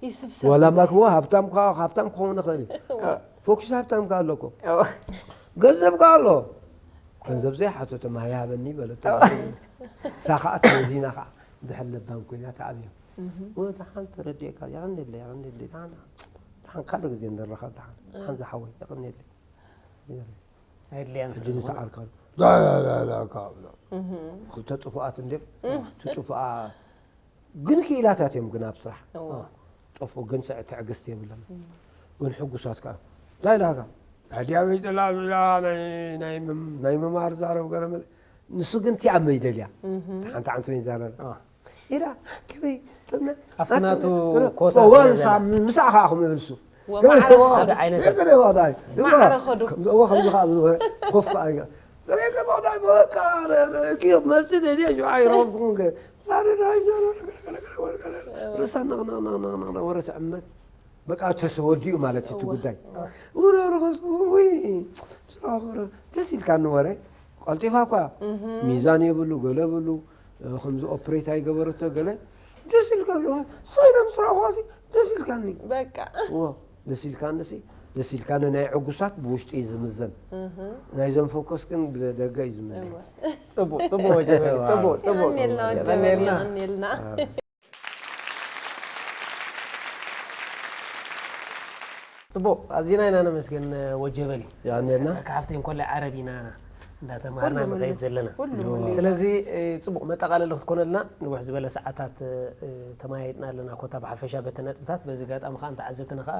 ይስብሰብ። ዋላ ማክዎ ሃብታም ኳ-፣ ሃብታም ክኸውን ይኽእል እዩ። እዎ። ፎኩስ ሃብታም ከኣ ኣሎ እኮ። እዎ። ገንዘብ ከኣ ኣሎ። ገንዘብ ዘይሓተቶ ማይ ሃበኒ በለቶ። እዎ። እሳ ኸኣ ተመዚና ኸኣ ድሕር ለባም ኮይና ተኣብዮ። እህ። እወ፣ ደሓን ተረዲኤካ፣ የቐንየለይ፣ የቐንየለይ፣ ደሓን፣ ደሓን ካልእ ግዜ ንራኸብ፣ ደሓን፣ ደሓን እህ። ዝሓወይ፣ የቐንየለይ። ኣየድልያን ስለ ሕጂ ዝኾነ። ንተዓርካ፣ ዳ፣ ዳ፣ ዳ፣ ዳ፣ ካብ፣ ዳ። እህ። ክልተ ጥፉኣት እንድዮም፣ እህ። እቲ ጥፉኣ ግን ክኢላታት እዮም ግን ኣብ ስራሕ። እዎ። ጠፍኡ ግን ስዕ-፣ ትዕግስቲ የብሎም። እም። ግን ሕጉሳት ከኣ። እንታይ ኢላካ? ኣዲ ኣበይ ጥላ ብላ ናይ፣ ናይ ምም-፣ ናይ ምምሃር ዛረብ ገረመለ። ንሱ ግን እቲኣ መይደልያ። እህ። ሓንቲ ዓንተ መይ ዛረብ። አ። ኢላ፣ ከመይ፣ ጥነ-፣ ኣብቲ ናቱ ጥነ-፣ ኮታ እዎ፣ ስለ ንሳ ዘላ። ም-፣ ምሳዕ ከኣ ከምኡ ይብል እሱ። ወማዕረ ከመይ፣ ሓደ ዓይነት። ገለ ዋላ፣ ማዕረ ኸዱ። ከምዚ፣ እዎ፣ ከምዚ ከኣ ብዝበለ ኮፍ ከኣ ኢላ። ሬገ ባዳይ በቃ ኪዮ መስል ደ ሽባይ ረብኩም ከ ርሳ ነቕነቕነቕነቕነቕ ወረ ትዕመት በቃ ተሰወዲኡ ማለት እዩ እቲ ጉዳይ። ውረ ረኸስኩ ወይ ስራኹ ደስ ኢልካ ንወረ ቀልጢፋ እኳ ሚዛን የብሉ ገለ ብሉ ከምዚ ኦፕሬት ኣይገበረቶ ገለ ደስ ኢልካ ኣለዋ። ሰይረ ምስ ረኣኹዋ ሲ ደስ ኢልካኒ። በቃ። እዎ፣ ደስ ኢልካኒ ሲ ደስ ኢልካኒ። ናይ ዕጉሳት ብውሽጢ እዩ ዝምዘን። ናይዞም ፎከስ ግን ብደገ እዩ ዝምዘን። እወ። ጽቡቕ፣ ጽቡቕ ወጀበሊ፣ ጽቡቕ፣ ጽቡቕ። የቐንየልና ወጀበሊ፣ የቐንየልና። የቐንየልና። ጽቡቕ፣ ኣዚና ኢና ነመስግን ወጀበሊ። የቐንየልና። ካብ ሓፍተይ እንኮላይ ዓረብ ኢና እንዳተማሃርና ኩሉ ንኸይድ ሙሉ፣ ዘለና። ኩሉ ሙሉ። ስለዚ፣ እ፣ ጽቡቕ መጠቓለሊ ክትኮነልና፣ ንውሕ ዝበለ ሰዓታት፣ እ፣ ተመያይጥና ኣለና፣ ኮታ ብሓፈሻ በቲ ነጥብታት። በዚ ኣጋጣሚ ከኣ ንተዓዘብትና ከኣ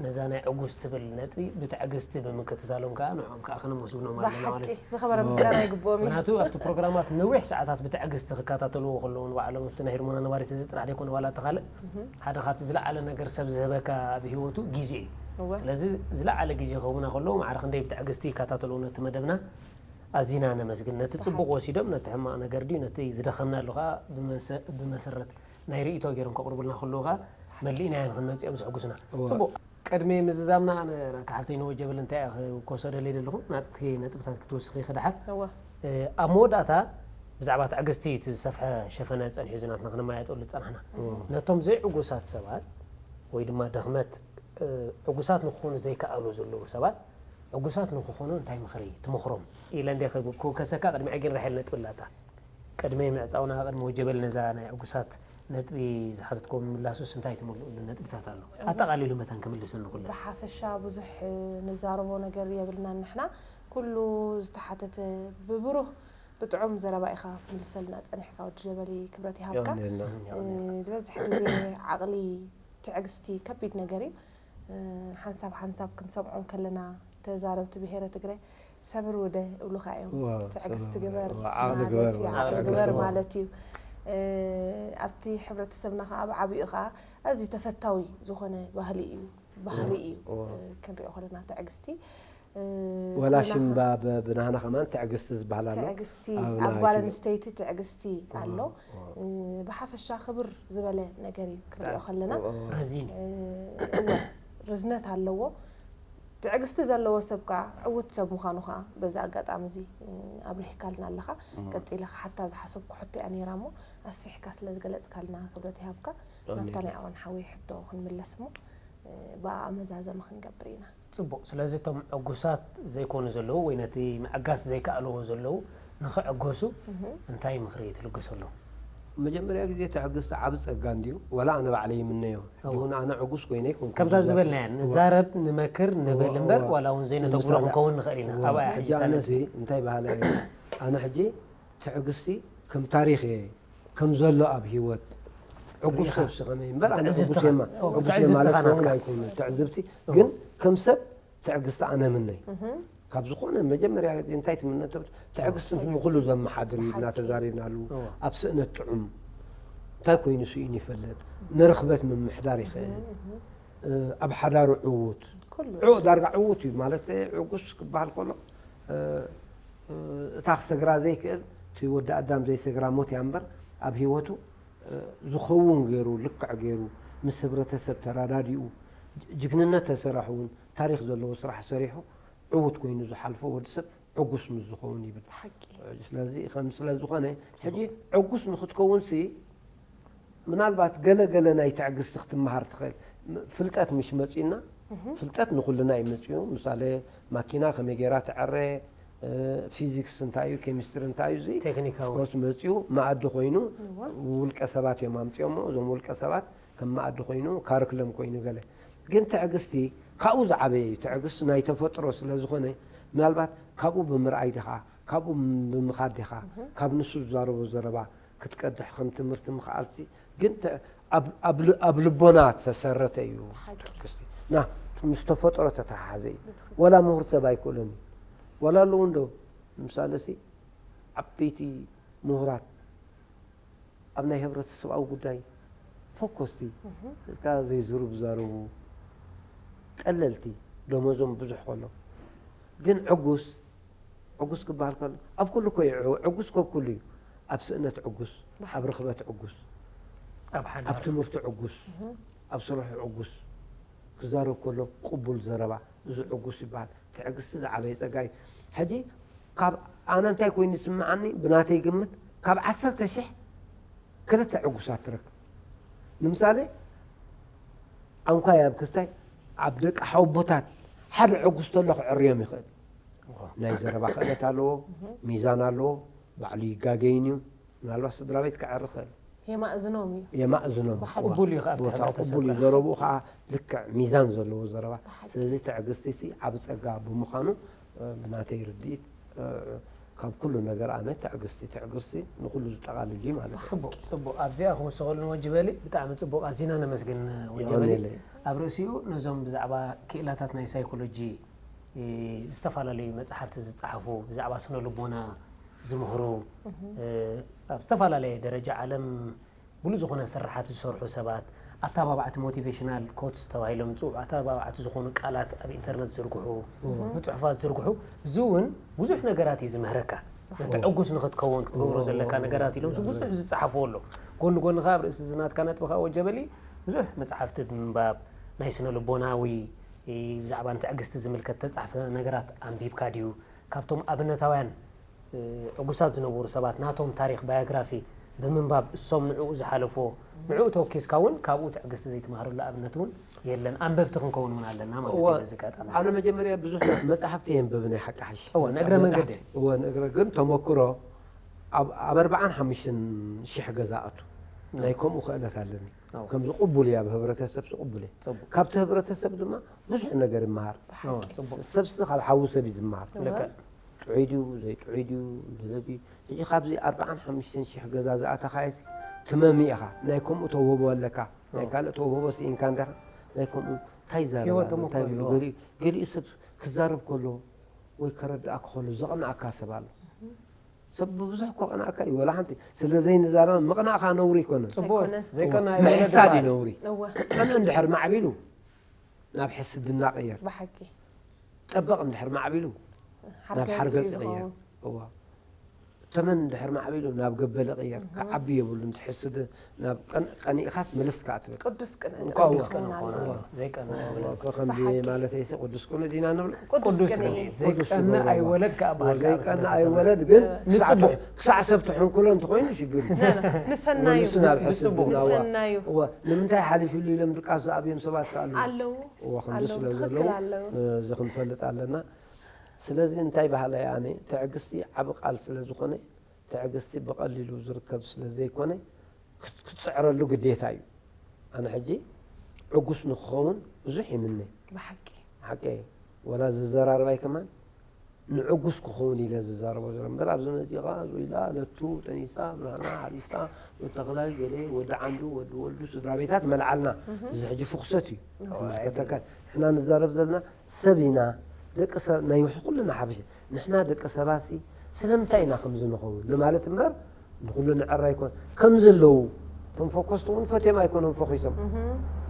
ነዛ ናይ ዕጉስ ትብል ነጥቢ ብትዕግስቲ ብምክትታሎም ከኣ ንዕኦም ከኣ ከነመስግኖም ኣለና ብሓቂ ማለት እዩ። ዝኸበረ ምስጋና ይግብኦም እዩ። ምኽንያቱ ኣብቲ ፕሮግራማት ነዊሕ ሰዓታት ብትዕግስቲ ክከታተልዎ ከለዉ ንባዕሎም ኣብቲ ናይ ህድሞና ነባሪት እዚ ጥራሕ ዘይኮነ ዋላ እቲ ካልእ እህ። ሓደ ካብቲ ዝለዓለ ነገር ሰብ ዝህበካ ኣብ ህይወቱ ግዜ እዩ። እወ። ስለዚ ዝለዓለ ግዜ ክህቡና ከለዉ ማዕረ ክንደይ ብትዕግስቲ ይከታተልዎ ነቲ መደብና ኣዚና ነመስግን። ነቲ ጽቡቕ ብሓቂ። ወሲዶም ነቲ ሕማቕ ነገር ድዩ ነቲ ዝደኸምናሉ ከኣ ብመሰ-፣ ብመሰረት ናይ ርእይቶ ገይሮም ከቕርቡልና ከለዉ ከኣ መሊእናዮ ንኽንመጽእ እዮም ዘሕጉሱና። እወ። ጽቡቕ። ቅድሚ ምዝዛምና ኣነ ራካ ሓፍተይ ንወጀብል እንታይ እየ ክኮሶ ደልየ ዘለኹ ናትኪ ነጥብታት ክትውስኺ ክድሓር እወ። እ፣ ኣብ መወዳእታ ብዛዕባ ትዕግስቲ እዩ እቲ ዝሰፍሐ ሸፈነ ጸኒሑ እዚ ናትና ክነመያየጠሉ ዝጸናሕና። እወ። ነቶም ዘይዕጉሳት ሰባት ወይ ድማ ድኽመት፣ እ፣ ዕጉሳት ንክኾኑ ዘይከኣሉ ዘለዉ ሰባት ዕጉሳት ንክኾኑ እንታይ ምኽሪ ትመኽሮም? ኢለ እንደ ክውከሰካ ቅድሚ ዕግን ራሄል ነጥቢ ኣላታ። ቅድሚ ምዕጻውና ቅድሚ ወጀበል ነዛ ናይ ዕጉሳት ነጥቢ ዝሓተትክዎ ምምላሱስ እንታይ ትመልእሉ ነጥብታት ኣሎ? እወ። ኣጠቓሊሉ መታን ክምልሰኒ ኩለን። ብሓፈሻ ብዙሕ ንዛረቦ ነገር የብልናን ንሕና። ኩሉ ዝተሓተተ ብብሩህ ብጥዑም ዘረባ ኢኻ ክትምልሰልና ጸኒሕካ ወዲ ጀበሊ ክብረት ይሃብካ። የቐንየልና። እ፣ ዝበዝሕ ግዜ ዓቕሊ ትዕግስቲ ከቢድ ነገር እዩ። እ፣ ሓንሳብ ሓንሳብ ክንሰምዖም ከለና ተዛረብቲ ብሄረ ትግረ ሰብር ውደ እብሉኻ እዮም። ዋው፣ ትዕግስቲ ሰብር ግበር ውደ። ዋው፣ ዓቕሊ ማለት ግበር እዩ፣ ማለት ዓቕሊ ትዕግስቲ ግበር ግበር። ማለት እዩ። እ፣ ኣብቲ ሕብረተሰብና ኸዓ ብዓቢኡ ኸዓ ኣዝዩ ተፈታዊ ዝኾነ ባህሊ እዩ፣ ባህሪ ዋው፣ እዩ። ዋው። እ፣ ክንሪኦ ከለና ትዕግስቲ፣ እ፣ ወላ ኩልና ሽምባ ኸዓ ብ-፣ ብናህና ከማን ትዕግስቲ ዝበሃል ኣሎ። ትዕግስቲ፣ ኣብ ኣብ ናይ ጓል ቲ-፣ ኣንስተይቲ ትዕግስቲ ዋው፣ ኣሎ። ዋው። እ፣ ብሓፈሻ ክብር ዝበለ ነገር እዩ ክንሪኦ ዋው፣ ከለና። ዋው። ረዚን። እ፣ እወ፣ ርዝነት ኣለዎ። ትዕግስቲ ዘለዎ ሰብ ከኣ ዕዉት ሰብ ምዃኑ ከኣ በዚ ኣጋጣሚ እዚ፣ እ፣ ኣብሪህካልና ኣለኻ። እም። ቀጺለ ክሓታ ዝሓሰብኩ ሕቶ እያ ነይራ እሞ፣ ኣስፊሕካ ስለ ዝገለጽካልና ክብረት ይሃብካ። ኣሜን። ናብታ ናይ ኣሮን ሓወይ ሕቶ ክንምለስ እሞ፣ እ፣ ብኣኣ መዛዘሚ ክንገብር ኢና። ጽቡቕ። ስለዚ እቶም ዕጉሳት ዘይኮኑ ዘለዉ ወይ ነቲ ምዕጋስ ዘይከኣልዎ ዘለዉ ንኽዕገሱ እህ። እንታይ ምኽሪ ትልግሰሎም? መጀመርያ ግዜ ትዕግስቲ ዓቢ ጸጋ እንድዩ። ወላ ኣነ ባዕለይ ይምነዮ። ሕጂ እወ። እውን ኣነ ዕጉስ ኮይነ ኣይኮንኩን ከምዛ ዝዛረብ። ዝበልናያ፣ እወ። ንዛረብ፣ ንመክር፣ ንብል እወ፣ እምበር፣ እወ። ዋላ እውን ዘይነተግብሮ ንምሳሌ፣ ክንከውን ንኽእል ኢና። እወ። ኣብኣ ሕጂ ሕጂ ኣነ ዘነ- ሲ እንታይ በሃለ እየ? ኣነ ሕጂ ትዕግስቲ ከም ታሪኽ እየ፣ ከም ዘሎ ኣብ ህይወት። ዕጉስ ርኢኻ። ሰብ ሲ ከመይ እምበር፣ ኣነ ብትዕዝብትኻ። ዕጉስ እየ ማ-፣ እወ፣ ዕጉስ እየ ብትዕዝብትኻ ማለት ንዓኻ። ከውን ኣይኮነን። ትዕዝብቲ፣ እወ። ግን ከም ሰብ ትዕግስቲ ኣነ ምነይ። እህ። ካብ ዝኾነ መጀመርያ ግዜ እንታይ ትምነ እንተ-፣ ትዕግስቲ ትዕግስቲ። ንኹሉ ዘመሓድር እዩ ኢልና መሓቂ። ተዛሪብናሉ። እወ። ኣብ ስእነት ጥዑም እንታይ ኮይኑ ስኢኑ ይፈልጥ፣ ንርኽበት ምምሕዳር ይኽእል፣ እህ፣ እህ። እ፣ ኣብ ሓዳሩ ዕዉት። ኩሉ። ዕው-፣ ዳርጋ ዕዉት እዩ ማለት ዕጉስ ክበሃል ከሎ፣ እ፣ እ፣ እታ ክሰግራ ዘይክእል፣ እቲ ወዲ ኣዳም ዘይሰግራ ሞት እያ እምበር፣ ኣብ ህይወቱ፣ እ፣ ዝኸውን ገይሩ፣ ልክዕ ገይሩ፣ ምስ ህብረተሰብ ተረዳዲኡ፣ ጅ-፣ ጅግንነት ተሰራሑ እውን፣ ታሪኽ ዘለዎ ስራሕ ሰሪሑ፣ ዕዉት ኮይኑ ዝሓልፎ ወዲ ሰብ ዕጉስ ምስ ዝኸውን ይብል። ሓቂ። ስለዚ ከም ስለ ዝኾነ፣ ሕጂ ዕጉስ ንኽትከውንሲ፣ ምናልባት ገለ ገለ ናይ ትዕግስቲ ክትመሃር ትኽእል። ም-፣ ፍልጠት ምሽ መጺና፣ እህ። ፍልጠት ንኹልና እዩ መጺኡ። ምሳሌ፣ ማኪና ከመይ ገይራ ትዐረ፣ እ፣ ፊዚክስ እንታይ እዩ፣ ኬሚስትሪ እንታይ እዩ፣ እዚ ቴክኒካዊ። ኦፍኮርስ መጺኡ፣ መኣዲ ኮይኑ፣ እወ። ውልቀ ሰባት እዮም ኣምጺኦሞ። እዞም ውልቀ ሰባት ከም መኣዲ ኮይኑ፣ ካርክለም ኮይኑ ገለ። ግን ትዕግስቲ ካብኡ ዝዓበየ እዩ። ትዕግስቲ ናይ ተፈጥሮ ስለ ዝኾነ፣ ምናልባት ካብኡ ብምርኣይ ዲኻ፣ ካብኡ ብምኻድ ዲኻ፣ እህ። ካብ ንሱ ዝዛረቦ ዘረባ ክትቀድሕ ከም ትምህርቲ ምኽኣልሲ፣ ግን ተ-፣ ኣብ፣ ኣብ ል-፣ ኣብ ልቦና ተሰረተ እዩ ሓቂ። ትዕግስቲ። ና፣ ምስ ተፈጥሮ ተተሓሓዘ እዩ። ብትኽክል። ወላ ምሁር ሰብ ኣይክእሎን እዩ። ወላ ኣለዉ እንዶ፣ ንምሳሌ ሲ፣ ዓበይቲ ምሁራት ኣብ ናይ ህብረተሰብኣዊ ጉዳይ ፎኮስቲ፣ እህ። ስልካ ዘይዝሩ ብዛረቡ፣ ቀለልቲ፣ ደሞዞም ብዙሕ ከሎ፣ ግን ዕጉስ ዕጉስ ክበሃል ከሎ ኣብ ኩሉ እኮ እዩ ዕጉስ፣ ኮብ ኩሉ እዩ። ኣብ ስእነት ዕጉስ፣ ኣብ ርኽበት ዕጉስ፣ ኣብ ሓዳር ኣብ ትምህርቲ ዕጉስ፣ ኣብ ስርሑ ዕጉስ ክዛረብ ከሎ ቅቡል ዘረባ፣ እዚ ዕጉስ ይበሃል። ትዕግስቲ ዝዓበየ ጸጋ እዩ። ሕጂ ካብ ኣነ እንታይ ኮይኑ ይስምዓኒ፣ ብናተይ ግምት ካብ ዓሰርተ ሽሕ ክልተ ዕጉሳት ትረክብ። ንምሳሌ ኣንኳይ ኣብ ክስታይ ኣብ ደቂ ሓወቦታት ሓደ ዕጉስ ተሎ ክዕርዮም ይኽእል። ናይ ዘረባ ክእለት ኣለዎ፣ ሚዛን ኣለዎ፣ ባዕሉ ይጋገይን እዩ። ምናልባት ስድራ ቤት ክዕሪ ይኽእል። የማእዝኖም እዩ። የማእዝኖም። ብሓቂ። ቅቡል እዩ ከኣ ኣብቲ ቦታ ሕብረተሰብ ቅቡል እዩ። ከኣ። ዘረብኡ ከዓ ልክዕ ሚዛን ዘለዎ ዘረባ። ስለዚ ትዕግስቲ ሲ ዓብ ጸጋ ብምዃኑ እ፣ ብናተይ ርድኢት እ፣ ካብ ኩሉ ነገር ኣነ ትዕግስቲ ትዕግስቲ ንኩሉ ዝጠቓልል እዩ ማለት እዩ። ጽቡቅ ጽቡቅ ኣብዚኣ ክውስኸሉ ንወጅበሊ ብጣዕሚ ጽቡቅ ኣዚና ነመስግን ወጀበሊ የቐንየለይ። ኣብ ርእሲኡ ነዞም ብዛዕባ ክእላታት ናይ ሳይኮሎጂ እ፣ ዝተፈላለዩ መጽሓፍቲ ዝጸሓፉ ብዛዕባ ስነ ልቦና ዝምህሩ እ፣ ኣብ ዝተፈላለየ ደረጃ ዓለም ብሉጽ ዝኾነ ስርሓት ዝሰርሑ ሰባት ኣተባባዕቲ ሞቲቬሽናል ኮትስ ተባሂሎም ዝፅውዑ ኣተባባዕቲ ዝኾኑ ቃላት ኣብ ኢንተርነት ዝርግሑ ብፅሑፋት ዝርግሑ እዚ እውን ብዙሕ ነገራት እዩ ዝምህረካ ነቲ ዕጉስ ንክትከውን ክትገብሮ ዘለካ ነገራት ኢሎም ብዙሕ ዝፀሓፍዎ ኣሎ ጎኒ ጎኒ ከዓ ኣብ ርእሲ ዝናትካ ነጥቢ ከዓ ወጀበሊ ብዙሕ መፅሓፍቲ ብምንባብ ናይ ስነ ልቦናዊ ብዛዕባ ንትዕግስቲ ዝምልከት ተፃሕፈ ነገራት ኣንቢብካ ድዩ ካብቶም ኣብነታውያን ዕጉሳት ዝነበሩ ሰባት ናቶም ታሪኽ ባዮግራፊ ብምንባብ እሶም ንዕኡ ዝሓለፍዎ ንዕኡ ተወኪስካ እውን ካብኡ ትዕግስቲ ዘይትምሃረሉ ኣብነት እውን የለን ኣንበብቲ ክንከውን እውን ኣለና ማለት እዩ በዚ ኣጋጣሚ ኣነ መጀመርያ ብዙሕ መፅሓፍቲ የንብብ ናይ ሓቂ ሓሽ እወ ንእግረ መንገዲ እወ ንእግረ ግን ተመክሮ ኣብ ኣርባዓን ሓሙሽተን ሽሕ ገዛ ኣቱ ናይ ከምኡ ክእለት ኣለኒ ከምዚ ቅቡል እየ ኣብ ህብረተሰብ ቅቡል እየ ካብቲ ህብረተሰብ ድማ ብዙሕ ነገር ይመሃር ሰብሲ ካብ ሓዊ ሰብ እዩ ዝመሃር ጥዑይ ድዩ ዘይጥዑይ ድዩ ንለቢ ሕጂ ካብዚ ኣርባዓን ሓሙሽተን ሽሕ ገዛ ዝኣተኻየሲ ትመሚ ኢኻ ናይ ከምኡ ተውህቦ ኣለካ ናይ ካልእ ተውህቦ ስኢንካ እንዲኻ ናይ ከምኡ እንታይ ይዛረብ ኣሎ እንታይ ይብል ገሊኡ ገሊኡ ሰብ ክዛረብ ከሎ ወይ ከረድኣካ ከሎ ዘቕንኣካ ሰብ ኣሎ ሰብ ብብዙሕ እኮ ቅንኣካ እዩ ወላ ሓንቲ ስለ ዘይንዛረብ ምቕናእካ ነውሪ ይኮነ ፅቡቅ ዘይቀና ምሕሳድ እዩ ነውሪ እወ ቀነ እንድሕር ማዕቢሉ ናብ ሕስድና ቅየር ብሓቂ ጠበቕ እንድሕር ማዕቢሉ ናብ ሓርገፅ ይቕየር እዋ ተመን እንድሕር ማዕቢሉ ናብ ገበል ይቕየር ክዓቢ የብሉን ትሕስድ ናብ ቀን- ቀኒእኻስ መለስ ከዓ ትብል ቅዱስ ቅነ እንኳ እዋ ክኸውን ኣለዎ። ዘይቀና እዋ፣ ከምዚ ብሓቂ። ማለተይሲ ቅዱስ ቅነ ዲና ንብል ቅዱስ ቅዱስ ቅነ ቅነ እዩ። ዘይቀና ኣይወለድ ከዓ በሃልካ ኣብ ዘይቀና ሕብረተሰብ። ኣይወለድ ግን ክሳዕ ንጽቡቕ። ትሕ- ክሳዕ ሰብ ትሕንኩሎ እንትኾይኑ ሽግር እዩ ንጽቡቕ። ወንሱ ናብ ንጽቡቕ። ሕስድና እዋ ንሰናዩ እዋ ንምንታይ ሓሊፍሉ ኢሎም ድቃስ ዝኣብዮም ሰባት ከኣሉ ኣለዉ እዋ ከምዚ ኣለዉ ስለ ትኽክል ዘለዉ ኣለዉ እዚ ክንፈልጥ ኣለና ስለዚ እንታይ ባህላይ ኣነ ትዕግስቲ ዓብ ቃል ስለ ዝኾነ ትዕግስቲ ብቐሊሉ ዝርከብ ስለ ዘይኮነ ክት- ክትፅዕረሉ ግዴታ እዩ ኣነ ሕጂ ዕጉስ ንክኸውን ብዙሕ ይምነ ብሓቂ ሓቂ ወላ ዝዘራርባይ ከማን ንዕጉስ ክኸውን ኢለ ዝዛረቦ ዘሎ እምበር ኣብዚ መፂኡ ከዓ ዙኢላ ለቱ ጠኒሳ ብርሃና ሓሪስታ ወተኽላይ ገለ ወዲ ዓንዱ ወዲ ወልዱ ስድራ ቤታት መልዓልና እዚ ሕጂ ፍኩሰት እዩ ይምልከተካ ንሕና ንዛረብ ዘለና ሰብ ኢና ደቂ ሰብ ናይ ኩልና ሓበሻ ንሕና ደቂ ሰባሲ ስለምንታይ ኢና ከምዚ ንኸውን ንማለት እምበር ንኩሉ ንዕራ ኣይኮን ከምዚ ኣለዉ እቶም ፈኮስቲ እውን ፈትዮም ኣይኮኖም ፈኺሶም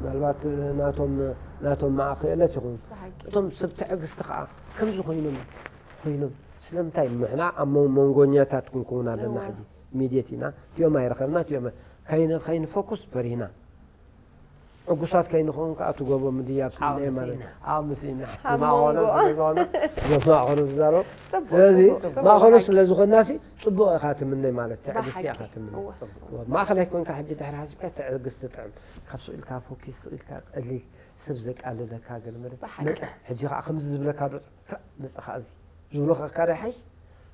ምናልባት ናቶም ናቶም ማእኸለት ይኹን ብሓቂ እቶም ሰብ ትዕግስቲ ከዓ ከምዚ ኮይኖም ኮይኖም ስለምንታይ ንሕና ኣብ መ- መንጎኛታት ክንከውን ኣለና ሕጂ ሚድየት ኢና እቲኦም ኣይረኸብና እቲኦም ከይን- ከይንፈኩስ ፈሪህና ዕጉሳት ከይንኸውን ከዓ እቲ ጎቦ ምድያብ ስኢነ ዓቕሚ ማለት ስኢነ። ዓቕሚ ስኢነ ኣብ ማእኸሎ መንጎ። ስለዝኾነ ማእኸሎ ዝዛረብ ጽቡቕ፣ ስለዚ ጽቡቕ፣ ጽቡቕ ማእኸሎ ብሓቂ። ስለዝኾናሲ ፅቡቕ ኢኻ ትምነይ ማለት ትዕግስቲ ብሓቂ። ኢኻ ትምነይ እወ። ማእኸላይ ኮይንካ ሕጂ ድሕሪ ሓሲብካ ትዕግስቲ ጥዕም ካብ ስኢልካ ፎኪስ ስኢልካ ቀሊል ሰብ ዘቃልለካ ገለ መለ ብሓቂ። መፀ ሕጂ ከዓ ከምዚ ዝብለካ ዶ ራ መፀኻ እዚ ዝብሎ ከካደ ሓይሽ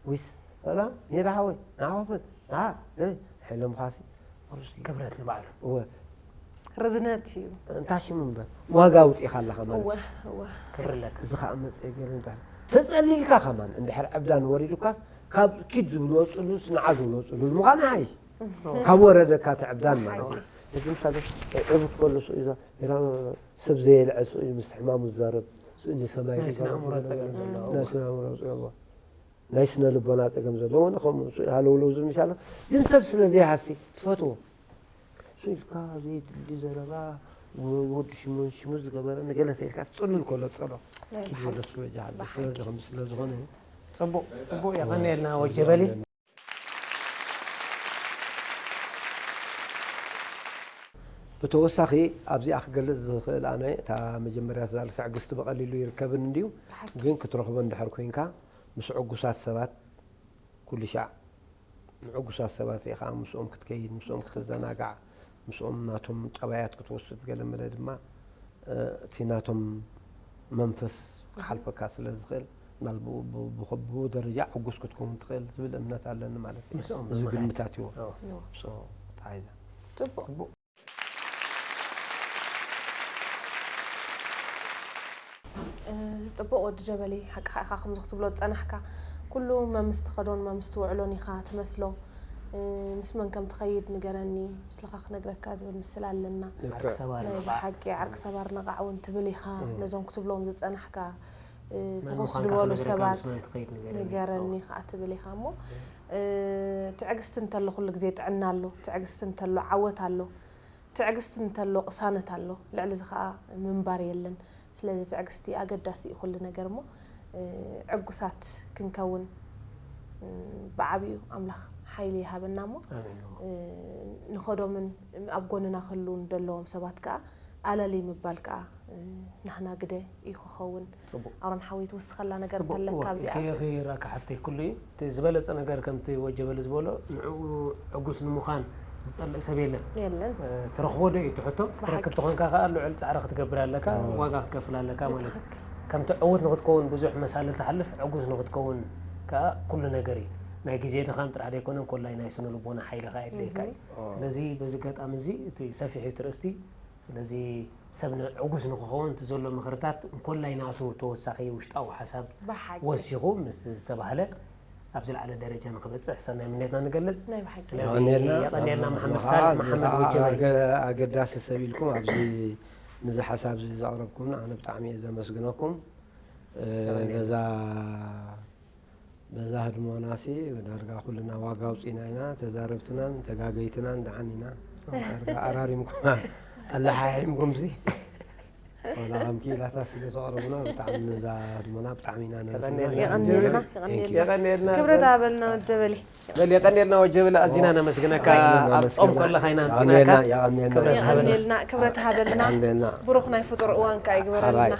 ወይስ ሰላም ሜዳ ሓወይ ንዓኹፍን ዓ ሕሎም ኻሲ ሩሲ ክብረት ንባዕሉ እወ ርዝነት እዩ እንታይ ሽሙ እምበር ዋጋ ኣውጢኻ ኣለኻ ማለት እወ እዩ። እወ ክብርለካ እዚ ከዓ መፀ ገለ እንታይ ተፀሊልካ ከማን እንድሕር ዕብዳን ወሪዱካ ካብ ኪድ ዝብልዎ ፅሉስ ንዓ ዝብልዎ ፅሉል ምዃኑ ሓይሽ ካብ ወረደካ ትዕብዳን ማለት እዩ እዚ ምሳሌ ዕቡት ከሎ ስኡ እዩ ሰብ ዘየልዕል ስኡ እዩ ምስ ሕማሙ ዝዛረብ ስኡ ንሰማይ ናይ ዝዛረብ ስነ ኣእምሮ ጸገም ዘለዎ። ናይ ስነ ኣእምሮ ጸገም ናይ ስነ ልቦና ጸገም ዘለዎ እውን ከምኡ ስኡ ሃለውለው ዝብል ምሻለ ግን ሰብ ስለ ዘይሃሲ ትፈትዎ ስኡ ኢልካ ዘየድሊ ዘረባ ወዲ ሽሙን ሽሙ ዝገበረ ንገለ ተኢልካ ስጥሉል ከሎ ጸሎ ናይ ኪድ ብሓቂ። ወደስ ክበጃ ብሓቂ። ስለዚ ከም ስለ ዝኾነ ጽቡቕ ጽቡቕ፣ የቐንየልና ወጀበሊ። ብተወሳኺ ኣብዚኣ ክገልጽ ዝኽእል ኣነ፣ እታ መጀመርያ ትዛረብ ትዕግስቲ ብቐሊሉ ይርከብን እንድዩ፣ ግን ክትረኽቦ እንድሕር ኮይንካ ምስ ዕጉሳት ሰባት ኩሉ ሻዕ ንዕጉሳት ሰባት ኢኻ ምስኦም ክትከይድ፣ ምስኦም ክትዘናጋዕ፣ ምስኦም ናቶም ጠባያት ክትወስድ፣ ገለ መለ ድማ እቲ ናቶም መንፈስ ክሓልፈካ ስለ ዝኽእል፣ ብኡ ደረጃ ዕጉስ ክትከውን ትኽእል ዝብል እምነት ኣለኒ ማለት እዩ። እዚ ግምታት ይዎ ተሓይዛ ጽቡቕ። ጽቡቕ ወዲ ጀበሊ፣ ሓቅኻ ኢኻ። ከምዚ ክትብሎ ዝጸናሕካ ኩሉ መምስ ትኸዶን መምስ ትውዕሎን ኢኻ ትመስሎ። ምስ መን ከም ትኸይድ ንገረኒ፣ ምስልኻ ክነግረካ ዝብል ምስል ኣለና። ናይ ብሓቂ ዓርኪ ሰባር ነቓዕ እውን ትብል ኢኻ። ነዞም ክትብሎም ዝጸናሕካ ፍኹስ ዝበሉ ሰባት ንገረኒ ከዓ ትብል ኢኻ እሞ፣ ትዕግስቲ እንተሎ ኩሉ ግዜ ጥዕና ኣሎ፣ ትዕግስቲ እንተሎ ዓወት ኣሎ። ትዕግስቲ እንተሎ ቅሳነት ኣሎ፣ ልዕሊ እዚ ኸዓ ምንባር የለን። ስለዚ ትዕግስቲ ኣገዳሲ እዩ ኩሉ ነገር እሞ ዕጉሳት ክንከውን ብዓብዩ ኣምላኽ ሓይሊ ይሃበና እሞ ንኸዶምን ኣብ ጎንና ክህልውን ዘለዎም ሰባት ከዓ ኣለሊ ምባል ከዓ ናህና ግደ እዩ ክኸውን። ኣሮን ሓወይ ትውስኸላ ነገር እንተለካ ኣብዚኣ። ከይራካ ሓፍተይ ኩሉ እዩ። እቲ ዝበለፀ ነገር ከምቲ ወጀበሊ ዝበሎ ንዕኡ ዕጉስ ንምዃን ዝፀልእ ሰብ የለን። የለን። ትረኽቦ ዶ እዩ እቲ ሕቶ? ትረክብ ተኾንካ ከዓ ልዑል ፃዕሪ ክትገብር ኣለካ፣ ዋጋ ክትከፍል ኣለካ ማለት እዩ። ከምቲ ዕዉት ንክትከውን ብዙሕ መሳልል ትሓልፍ፣ ዕጉስ ንክትከውን ከዓ ኩሉ ነገር እዩ። ናይ ግዜ ድኻም ጥራሕ ዘይኮነ እንኮላይ ናይ ስነ ልቦና ሓይሊ ከዓ የድልየካ እዩ። ስለዚ በዚ ኣጋጣሚ እዚ እቲ ሰፊሕ እዩ እቲ ርእስቲ። ስለዚ ሰብ ዕጉስ ንክኸውን እቲ ዘሎ ምኽርታት እንኮላይ ናቱ ተወሳኺ ውሽጣዊ ሓሳብ ወሲኹ ምስቲ ዝተባህለ ኣብ ዝለዓለ ደረጃ ንክበፅሕ ሰናይ ምንየትና ንገልፅ። ስለዚ የቐንየልና መሓመድ ሳልሕ መሓመድ ወጀበሊ። ኣገዳሲ ሰብ ኢልኩም ኣብዚ ንዚ ሓሳብ እዚ ዘቕረብኩምና ኣነ ብጣዕሚ እየ ዘመስግነኩም። በዛ በዛ ህድሞናሲ ዳርጋ ኩልና ዋጋ ኣውፂና ኢና፣ ተዛረብትናን ተጋገይትናን ደሓን ኢና። ዳርጋ ኣራሪምኩማ ኣለሓሒምኩምሲ ዋላ ከም ክኢላታ ስለ ዘቕረቡና ብጣዕሚ ነዛ ህድሞና ብጣዕሚ ኢና ነመስግና። ክብረት ኣበልና ወጀበሊ። በል የቐንየልና ወጀበሊ ኣዚና ነመስግነካ። ኣብ ጾም ከለኻ ኢና ኣምጺናካ። ክብረት ሃበልና። ክብረት ሃበልና። ብሩኽ ናይ ፍጡር እዋን ከኣ ይግበረልና።